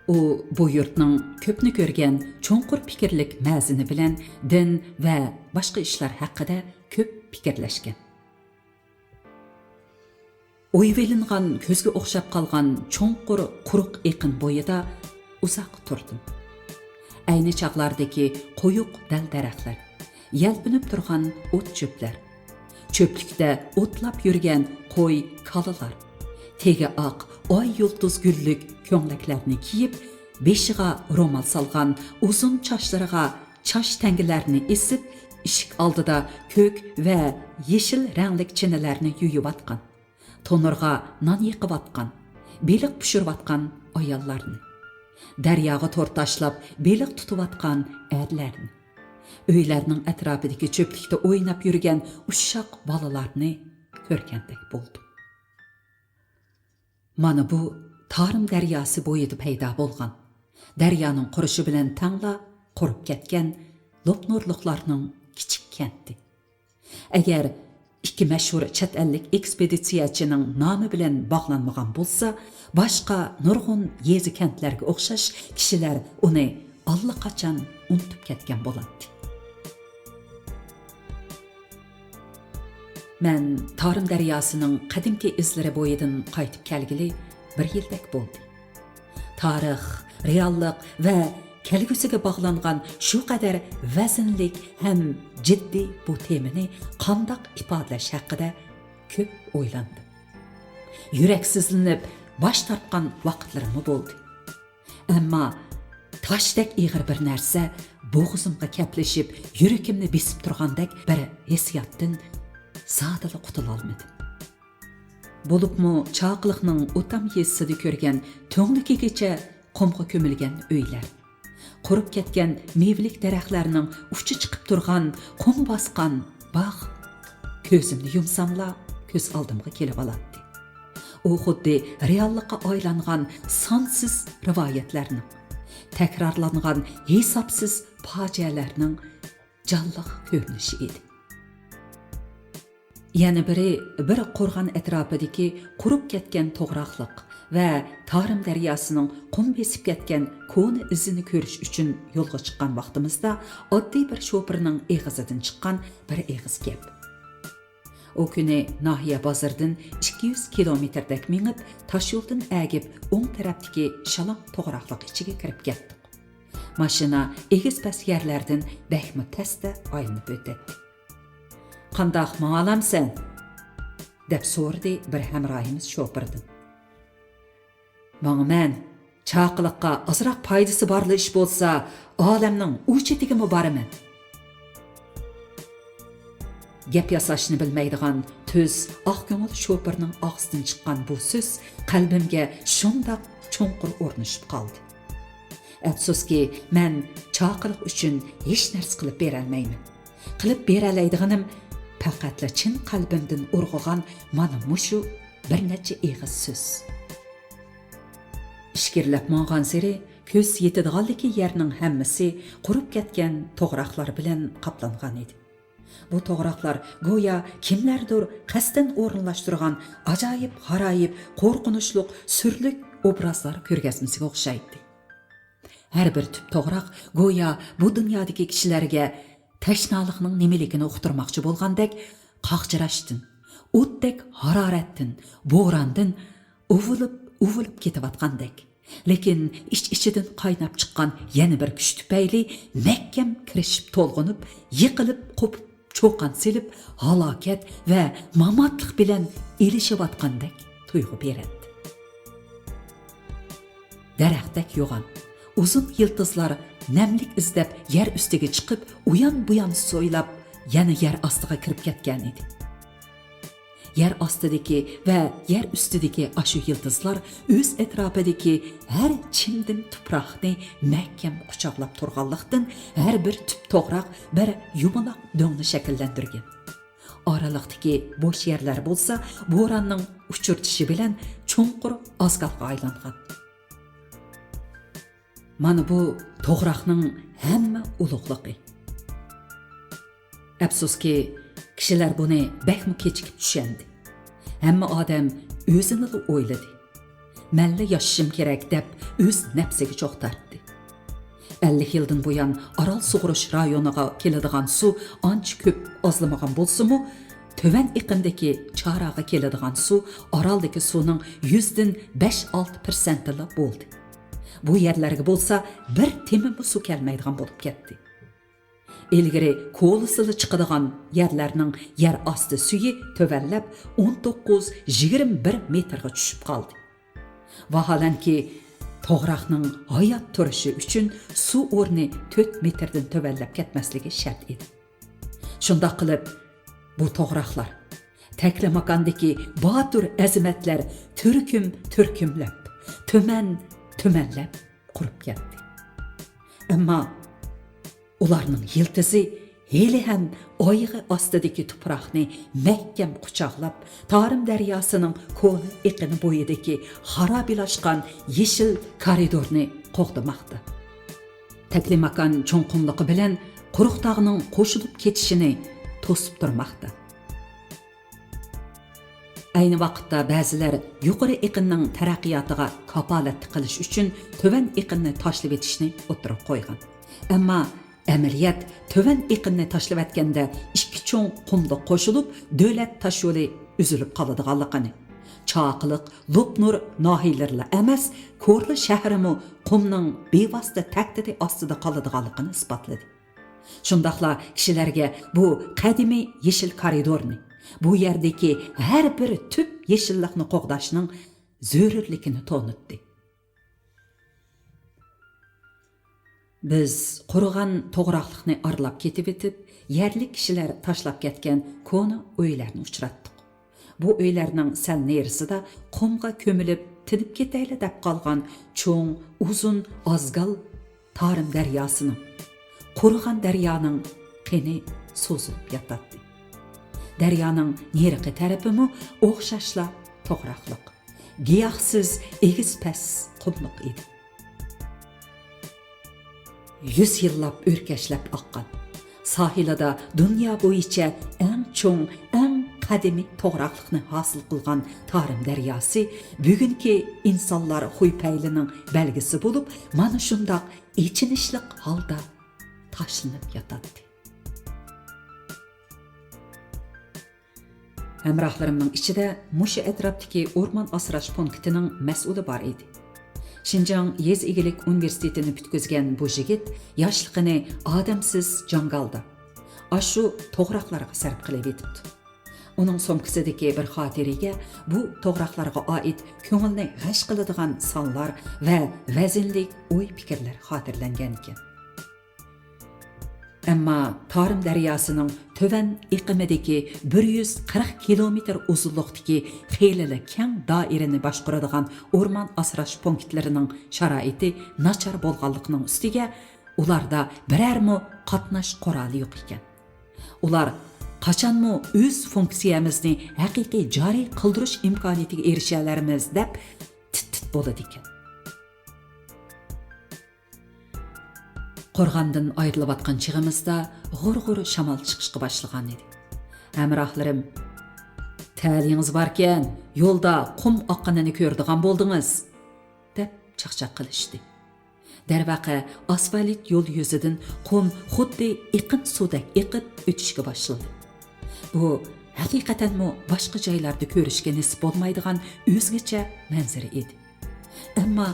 ئۇ بۇ يۇرتنىڭ كۆپنى كۆرگەن چوڭقۇر پىكىرلىك مەزىنى بىلەن دىن ۋە باشقا ئىشلار ھەققىدە كۆپ پىكىرلەشكەن. ئويۇۋېلىنغان كۆزگە ئوخشاپ قالغان چوڭقۇر قۇرۇق ئېقىن بويىدا ئۇزاق تۇردۇم. ئەينى چاغلاردىكى قويۇق دەل-دەرەخلەر، يەلپۈنۈپ تۇرغان ئوت-چۆپلەر، چۆپلۈكتە ئوتلاپ يۈرگەن قوي-كالىلار، تېگى ئاق ئاي يۇلتۇز گۈللۈك كۆڭلەكلەرنى كىيىپ، بېشىغا رومال سالغان، ئۇزۇن چاچلىرىغا چاچ تەڭگىلەرنى ئېسىپ، ئىشىك ئالدىدا كۆك ۋە يېشىل رەڭلىك چىنىلەرنى يۇيۇۋاتقان، تونۇرغا نان يېقىۋاتقان، بېلىق پىشۇرۇۋاتقان ئاياللارنى، دەرياغا تور تاشلاپ بېلىق تۇتۇۋاتقان ئەرلەرنى، ئۆيلەرنىڭ ئەتراپىدىكى چۆپلۈكتە ئويناپ يۈرگەن ئۇششاق بالىلارنى كۆرگەندەك بولدۇم. مانا بۇ تارىم دەرياسى بويىدا پەيدا بولغان، دەريانىڭ قۇرۇشى بىلەن تەڭلا قۇرۇپ كەتكەن لوپنۇرلۇقلارنىڭ كىچىك كەنتى. ئەگەر ئىككى مەشھۇر چەت ئەللىك ئېكسپېدىتسىيەچىنىڭ نامى بىلەن باغلانمىغان بولسا، باشقا نۇرغۇن يېزا-كەنتلەرگە ئوخشاش كىشىلەر ئۇنى ئاللىقاچان ئۇنتۇپ كەتكەن بولاتتى. مەن تارىم دەرياسىنىڭ قەدىمكى ئىزلىرى بويىدىن قايتىپ كەلگىلى بىر يىلدەك بولدى. تارىخ، رېئاللىق ۋە كەلگۈسىگە باغلانغان شۇ قەدەر ۋەزىنلىك ھەم جىددىي بۇ تېمىنى قانداق ئىپادىلەش ھەققىدە كۆپ ئويلاندىم. يۈرەكسىزلىنىپ باش تارتقان ۋاقىتلىرىممۇ بولدى. ئەمما تاشتەك ئېغىر بىر نەرسە بوغۇزۇمغا كەپلىشىپ، يۈرىكىمنى بېسىپ تۇرغاندەك بىر ھېسسىياتتىن زادىلا قۇتۇلالمىدىم. بولۇپمۇ چاقىلىقنىڭ ئوتام يېزىسىدا كۆرگەن تۈڭلۈكىگىچە قۇمغا كۆمۈلگەن ئۆيلەر، قۇرۇپ كەتكەن مېۋىلىك دەرەخلەرنىڭ ئۇچى چىقىپ تۇرغان قۇم باسقان باغ كۆزۈمنى يۇمساملا كۆز ئالدىمغا كېلىۋالاتتى. ئۇ خۇددى رېئاللىققا ئايلانغان سانسىز رىۋايەتلەرنىڭ، تەكرارلانغان ھېسابسىز پاجىئەلەرنىڭ جانلىق كۆرۈنۈشى ئىدى. يەنە بىرى، بىر قورغان ئەتراپىدىكى قۇرۇپ كەتكەن توغراقلىق ۋە تارىم دەرياسىنىڭ قۇم بېسىپ كەتكەن كونا ئىزىنى كۆرۈش ئۈچۈن يولغا چىققان ۋاقتىمىزدا، ئاددىي بىر شوپۇرنىڭ ئېغىزىدىن چىققان بىر ئېغىز گەپ. ئۇ كۈنى ناھىيە بازىرىدىن ئىككى يۈز كىلومېتىردەك مېڭىپ، تاشيولدىن ئەگىپ، ئوڭ تەرەپتىكى شالاڭ توغراقلىق ئىچىگە كىرىپ كەتتۇق. ماشىنا ئېگىز-پەس يەرلەردىن بەكمۇ تەستە ئايلىنىپ ئۆتەتتى. «قانداق، ماڭالامسەن؟» دەپ سورىدى بىر ھەمراھىمىز شوپۇردىن. «ماڭىمەن. چاقىلىققا ئازراق پايدىسى بارلا ئىش بولسا، ئالەمنىڭ ئۇ چېتىگىمۇ بارىمەن.» گەپ ياساشنى بىلمەيدىغان تۈز ئاق كۆڭۈل شوپۇرنىڭ ئاغزىدىن چىققان بۇ سۆز قەلبىمگە شۇنداق چوڭقۇر ئورنىشىپ قالدى. ئەپسۇسكى، مەن چاقىلىق ئۈچۈن ھېچ نەرسە قىلىپ بېرەلمەيمەن. قىلىپ بېرەلەيدىغىنىم پەقەتلا چىن قەلبىمدىن ئۇرغۇغان مانا مۇشۇ بىر نەچچە ئېغىز سۆز. ئىچكىرىلەپ ماڭغانسېرى كۆز يېتىدىغانلىكى يەرنىڭ ھەممىسى قۇرۇپ كەتكەن توغراقلار بىلەن قاپلانغان ئىدى. بۇ توغراقلار گويا كىملەردۇر قەستەن ئورۇنلاشتۇرغان ئاجايىپ غارايىپ، قورقۇنچلۇق، سۈرلۈك ئوبرازلار كۆرگەزمىسىگە ئوخشايتتى. ھەر بىر تۈپ توغراق گويا بۇ دۇنيادىكى كىشىلەرگە تەشنالىقنىڭ نېمىلىكىنى ئۇقتۇرماقچى بولغاندەك، قاغجىراشتىن، ئوتتەك ھارارەتتىن، بوراندىن ئۇۋۇلۇپ-ئۇۋۇلۇپ كېتىۋاتقاندەك، لېكىن ئىچ-ئىچىدىن قايناپ چىققان يەنە بىر كۈچ تۈپەيلى مەھكەم كىرىشىپ تولغىنىپ، يىقىلىپ قوپۇپ، چۇقان سېلىپ، ھالاكەت ۋە ماماتلىق بىلەن ئېلىشىۋاتقاندەك تۇيغۇ بېرەتتى. دەرەختەك يوغان، ئۇزۇن يىلتىزلار نەملىك ئىزدەپ يەر ئۈستىگە چىقىپ، ئۇيان-بۇيان سويلاپ، يەنە يەر ئاستىغا كىرىپ كەتكەن ئىدى. يەر ئاستىدىكى ۋە يەر ئۈستىدىكى ئاشۇ يىلتىزلار ئۆز ئەتراپىدىكى ھەر چىمدىم تۇپراقنى مەھكەم قۇچاقلاپ تۇرغانلىقتىن، ھەر بىر تۈپ توغراق بىر يۇمىلاق دۆڭنى شەكىللەندۈرگەن. ئارىلىقتىكى بوش يەرلەر بولسا بوراننىڭ ئۇچۇرتۇشى بىلەن چوڭقۇر ئازگالغا ئايلانغان. مانا بۇ توغراقنىڭ ھەممە ئۇلۇغلۇقى. ئەپسۇسكى، كىشىلەر بۇنى بەكمۇ كېچىكىپ چۈشەندى. ھەممە ئادەم ئۆزىنىلا ئويلىدى. مەنلا ياشىشىم كېرەك دەپ ئۆز نەپسىگە چوغ تارتتى. ئەللىك يىلدىن بۇيان ئارال سۇغۇرۇش رايونىغا كېلىدىغان سۇ ئانچە كۆپ ئازلىمىغان بولسىمۇ، تۆۋەن ئېقىندىكى چاراغا كېلىدىغان سۇ ئارالدىكى سۇنىڭ يۈزدىن بەش-ئالتە پىرسەنتىلا بولدى. بۇ يەرلەرگە بولسا بىر تېمىمۇ سۇ كەلمەيدىغان بولۇپ كەتتى. ئىلگىرى كولىسىلا چىقىدىغان يەرلەرنىڭ يەر ئاستى سۈيى تۆۋەنلەپ، ئون توققۇز، يىگىرمە بىر مېتىرغا چۈشۈپ قالدى. ۋاھالەنكى، توغراقنىڭ ھايات تۇرۇشى ئۈچۈن سۇ ئورنى تۆت مېتىردىن تۆۋەنلەپ كەتمەسلىكى شەرت ئىدى. شۇنداق قىلىپ، بۇ توغراقلار، تەكلىماكاندىكى باتۇر ئەزىمەتلەر تۈركۈم-تۈركۈملەپ، تۈمەن-تۈمەنلەپ قۇرۇپ كەتتى. ئەمما ئۇلارنىڭ يىلتىزى ھېلىھەم ئايىغى ئاستىدىكى تۇپراقنى مەھكەم قۇچاقلاپ، تارىم دەرياسىنىڭ كونا ئېقىنى بويىدىكى خارابىلاشقان يېشىل كارىدورنى قوغدىماقتا. تەكلىماكان چوڭ قۇملۇقى بىلەن قۇرۇقتاغنىڭ قوشۇلۇپ كېتىشىنى توسۇپ تۇرماقتا. ئەينى ۋاقىتتا بەزىلەر يۇقىرى ئېقىننىڭ تەرەققىياتىغا كاپالەتلىك قىلىش ئۈچۈن تۆۋەن ئېقىننى تاشلىۋېتىشنى ئوتتۇرىغا قويغان. ئەمما ئەمەلىيەت تۆۋەن ئېقىننى تاشلىۋەتكەندە ئىككى چوڭ قۇملۇق قوشۇلۇپ، دۆلەت تاشيولى ئۈزۈلۈپ قالىدىغانلىقىنى، چاقىلىق، لوپنۇر ناھىيەلىرىلا ئەمەس، كورلا شەھىرىمۇ قۇمنىڭ بىۋاسىتە تەھدىتى ئاستىدا قالىدىغانلىقىنى ئىسپاتلىدى. شۇنداقلا كىشىلەرگە بۇ قەدىمىي يېشىل كارىدورنى، بۇ يەردىكى ھەر بىر تۈپ يېشىللىقنى قوغداشنىڭ زۆرۈرلۈكىنى تونۇتتى. بىز قۇرۇغان توغراقلىقنى ئارىلاپ كېتىۋېتىپ، يەرلىك كىشىلەر تاشلاپ كەتكەن كونا ئۆيلەرنى ئۇچراتتۇق. بۇ ئۆيلەرنىڭ سەل نېرىسىدا قۇمغا كۆمۈلۈپ تىنىپ كېتەيلى دەپ قالغان چوڭ، ئۇزۇن، ئازگال تارىم دەرياسىنىڭ، قۇرۇغان دەريانىڭ قېنى سوزۇلۇپ ياتاتتى. دەريانىڭ نېرىقى تەرىپىمۇ ئوخشاشلا توغراقلىق، گىياھسىز، ئېگىز-پەس قۇملۇق ئىدى. يۈز يىللاپ ئۆركەشلەپ ئاققان، ساھىلىدا دۇنيا بويىچە ئەڭ چوڭ، ئەڭ قەدىمىي توغراقلىقنى ھاسىل قىلغان تارىم دەرياسى بۈگۈنكى ئىنسانلار خۇي-پەيلىنىڭ بەلگىسى بولۇپ، مانا شۇنداق ئېچىنىشلىق ھالدا تاشلىنىپ ياتاتتى. ھەمراھلىرىمنىڭ ئىچىدە مۇشۇ ئەتراپتىكى ئورمان ئاسراش پونكىتىنىڭ مەسئۇلى بار ئىدى. شىنجاڭ يېزا ئىگىلىك ئۇنىۋېرسىتېتىنى پۈتكۈزگەن بۇ يىگىت ياشلىقىنى ئادەمسىز جاڭگالدا، ئاشۇ توغراقلارغا سەرپ قىلىۋېتىپتۇ. ئۇنىڭ سومكىسىدىكى بىر خاتىرىگە بۇ توغراقلارغا ئائىت كۆڭۈلنى غەش قىلىدىغان سانلار ۋە ۋەزىنلىك ئوي-پىكىرلەر خاتىرىلەنگەنىكەن. ئەمما تارىم دەرياسىنىڭ تۆۋەن ئېقىمىدىكى بىر يۈز قىرىق كىلومېتىر ئۇزۇنلۇقتىكى خېلىلا كەڭ دائىرىنى باشقۇرىدىغان ئورمان ئاسراش پونكىتلىرىنىڭ شارائىتى ناچار بولغانلىقىنىڭ ئۈستىگە، ئۇلاردا بىرەرمۇ قاتناش قورالى يوق ئىكەن. ئۇلار قاچانمۇ ئۆز فۇنكسىيەمىزنى ھەقىقىي جارى قىلدۇرۇش ئىمكانىيىتىگە ئېرىشەلەرمىز دەپ تىت-تىت بولىدىكەن. قورغاندىن ئايرىلىۋاتقان چېغىمىزدا غۇر-غۇر شامال چىقىشقا باشلىغان ئىدى. ھەمراھلىرىم، «تەلىيىڭىز باركەن، يولدا قۇم ئاققىنىنى كۆرىدىغان بولدىڭىز» دەپ چاقچاق قىلىشتى. دەرۋەقە، ئاسفالت يول يۈزىدىن قۇم خۇددى ئېقىن سۇدەك ئېقىپ ئۆتۈشكە باشلىدى. بۇ ھەقىقەتەنمۇ باشقا جايلاردا كۆرۈشكە نېسىپ بولمايدىغان ئۆزگىچە مەنزىرە ئىدى. ئەمما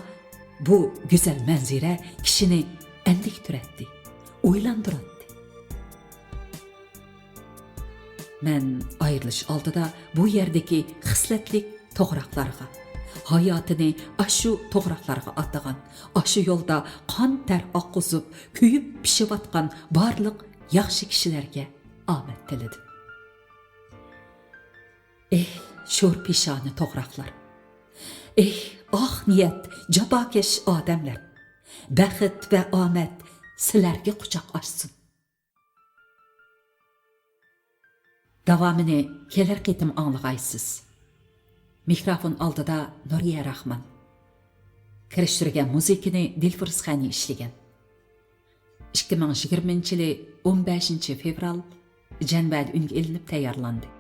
بۇ گۈزەل مەنزىرە كىشىنى ئەندىكتۈرەتتى، ئويلاندۇراتتى. مەن ئايرىلىش ئالدىدا بۇ يەردىكى خىسلەتلىك توغراقلارغا، ھاياتىنى ئاشۇ توغراقلارغا ئاتىغان، ئاشۇ يولدا قان تەر ئاققۇزۇپ، كۆيۈپ پىشىۋاتقان بارلىق ياخشى كىشىلەرگە ئامەت تىلىدىم. ئېھ، شور پېشانە توغراقلار! ئېھ، ئاق نىيەت، جاپاكەش ئادەملەر! بەخت ۋە ئامەت سىلەرگە قۇچاق ئاچسۇن! داۋامىنى كېلەر قېتىم ئاڭلىغايسىز. مىكروفون ئالدىدا نۇرىيە راخمان. كىرىشتۈرگەن مۇزىكىنى دىلفۇرۇز خەنى ئىشلىگەن. ئىككى مىڭ يىگىرمىنچى يىلى ئون بەشىنچى فېۋرال، جەنۋەدە ئۈنگە ئېلىنىپ تەييارلاندى.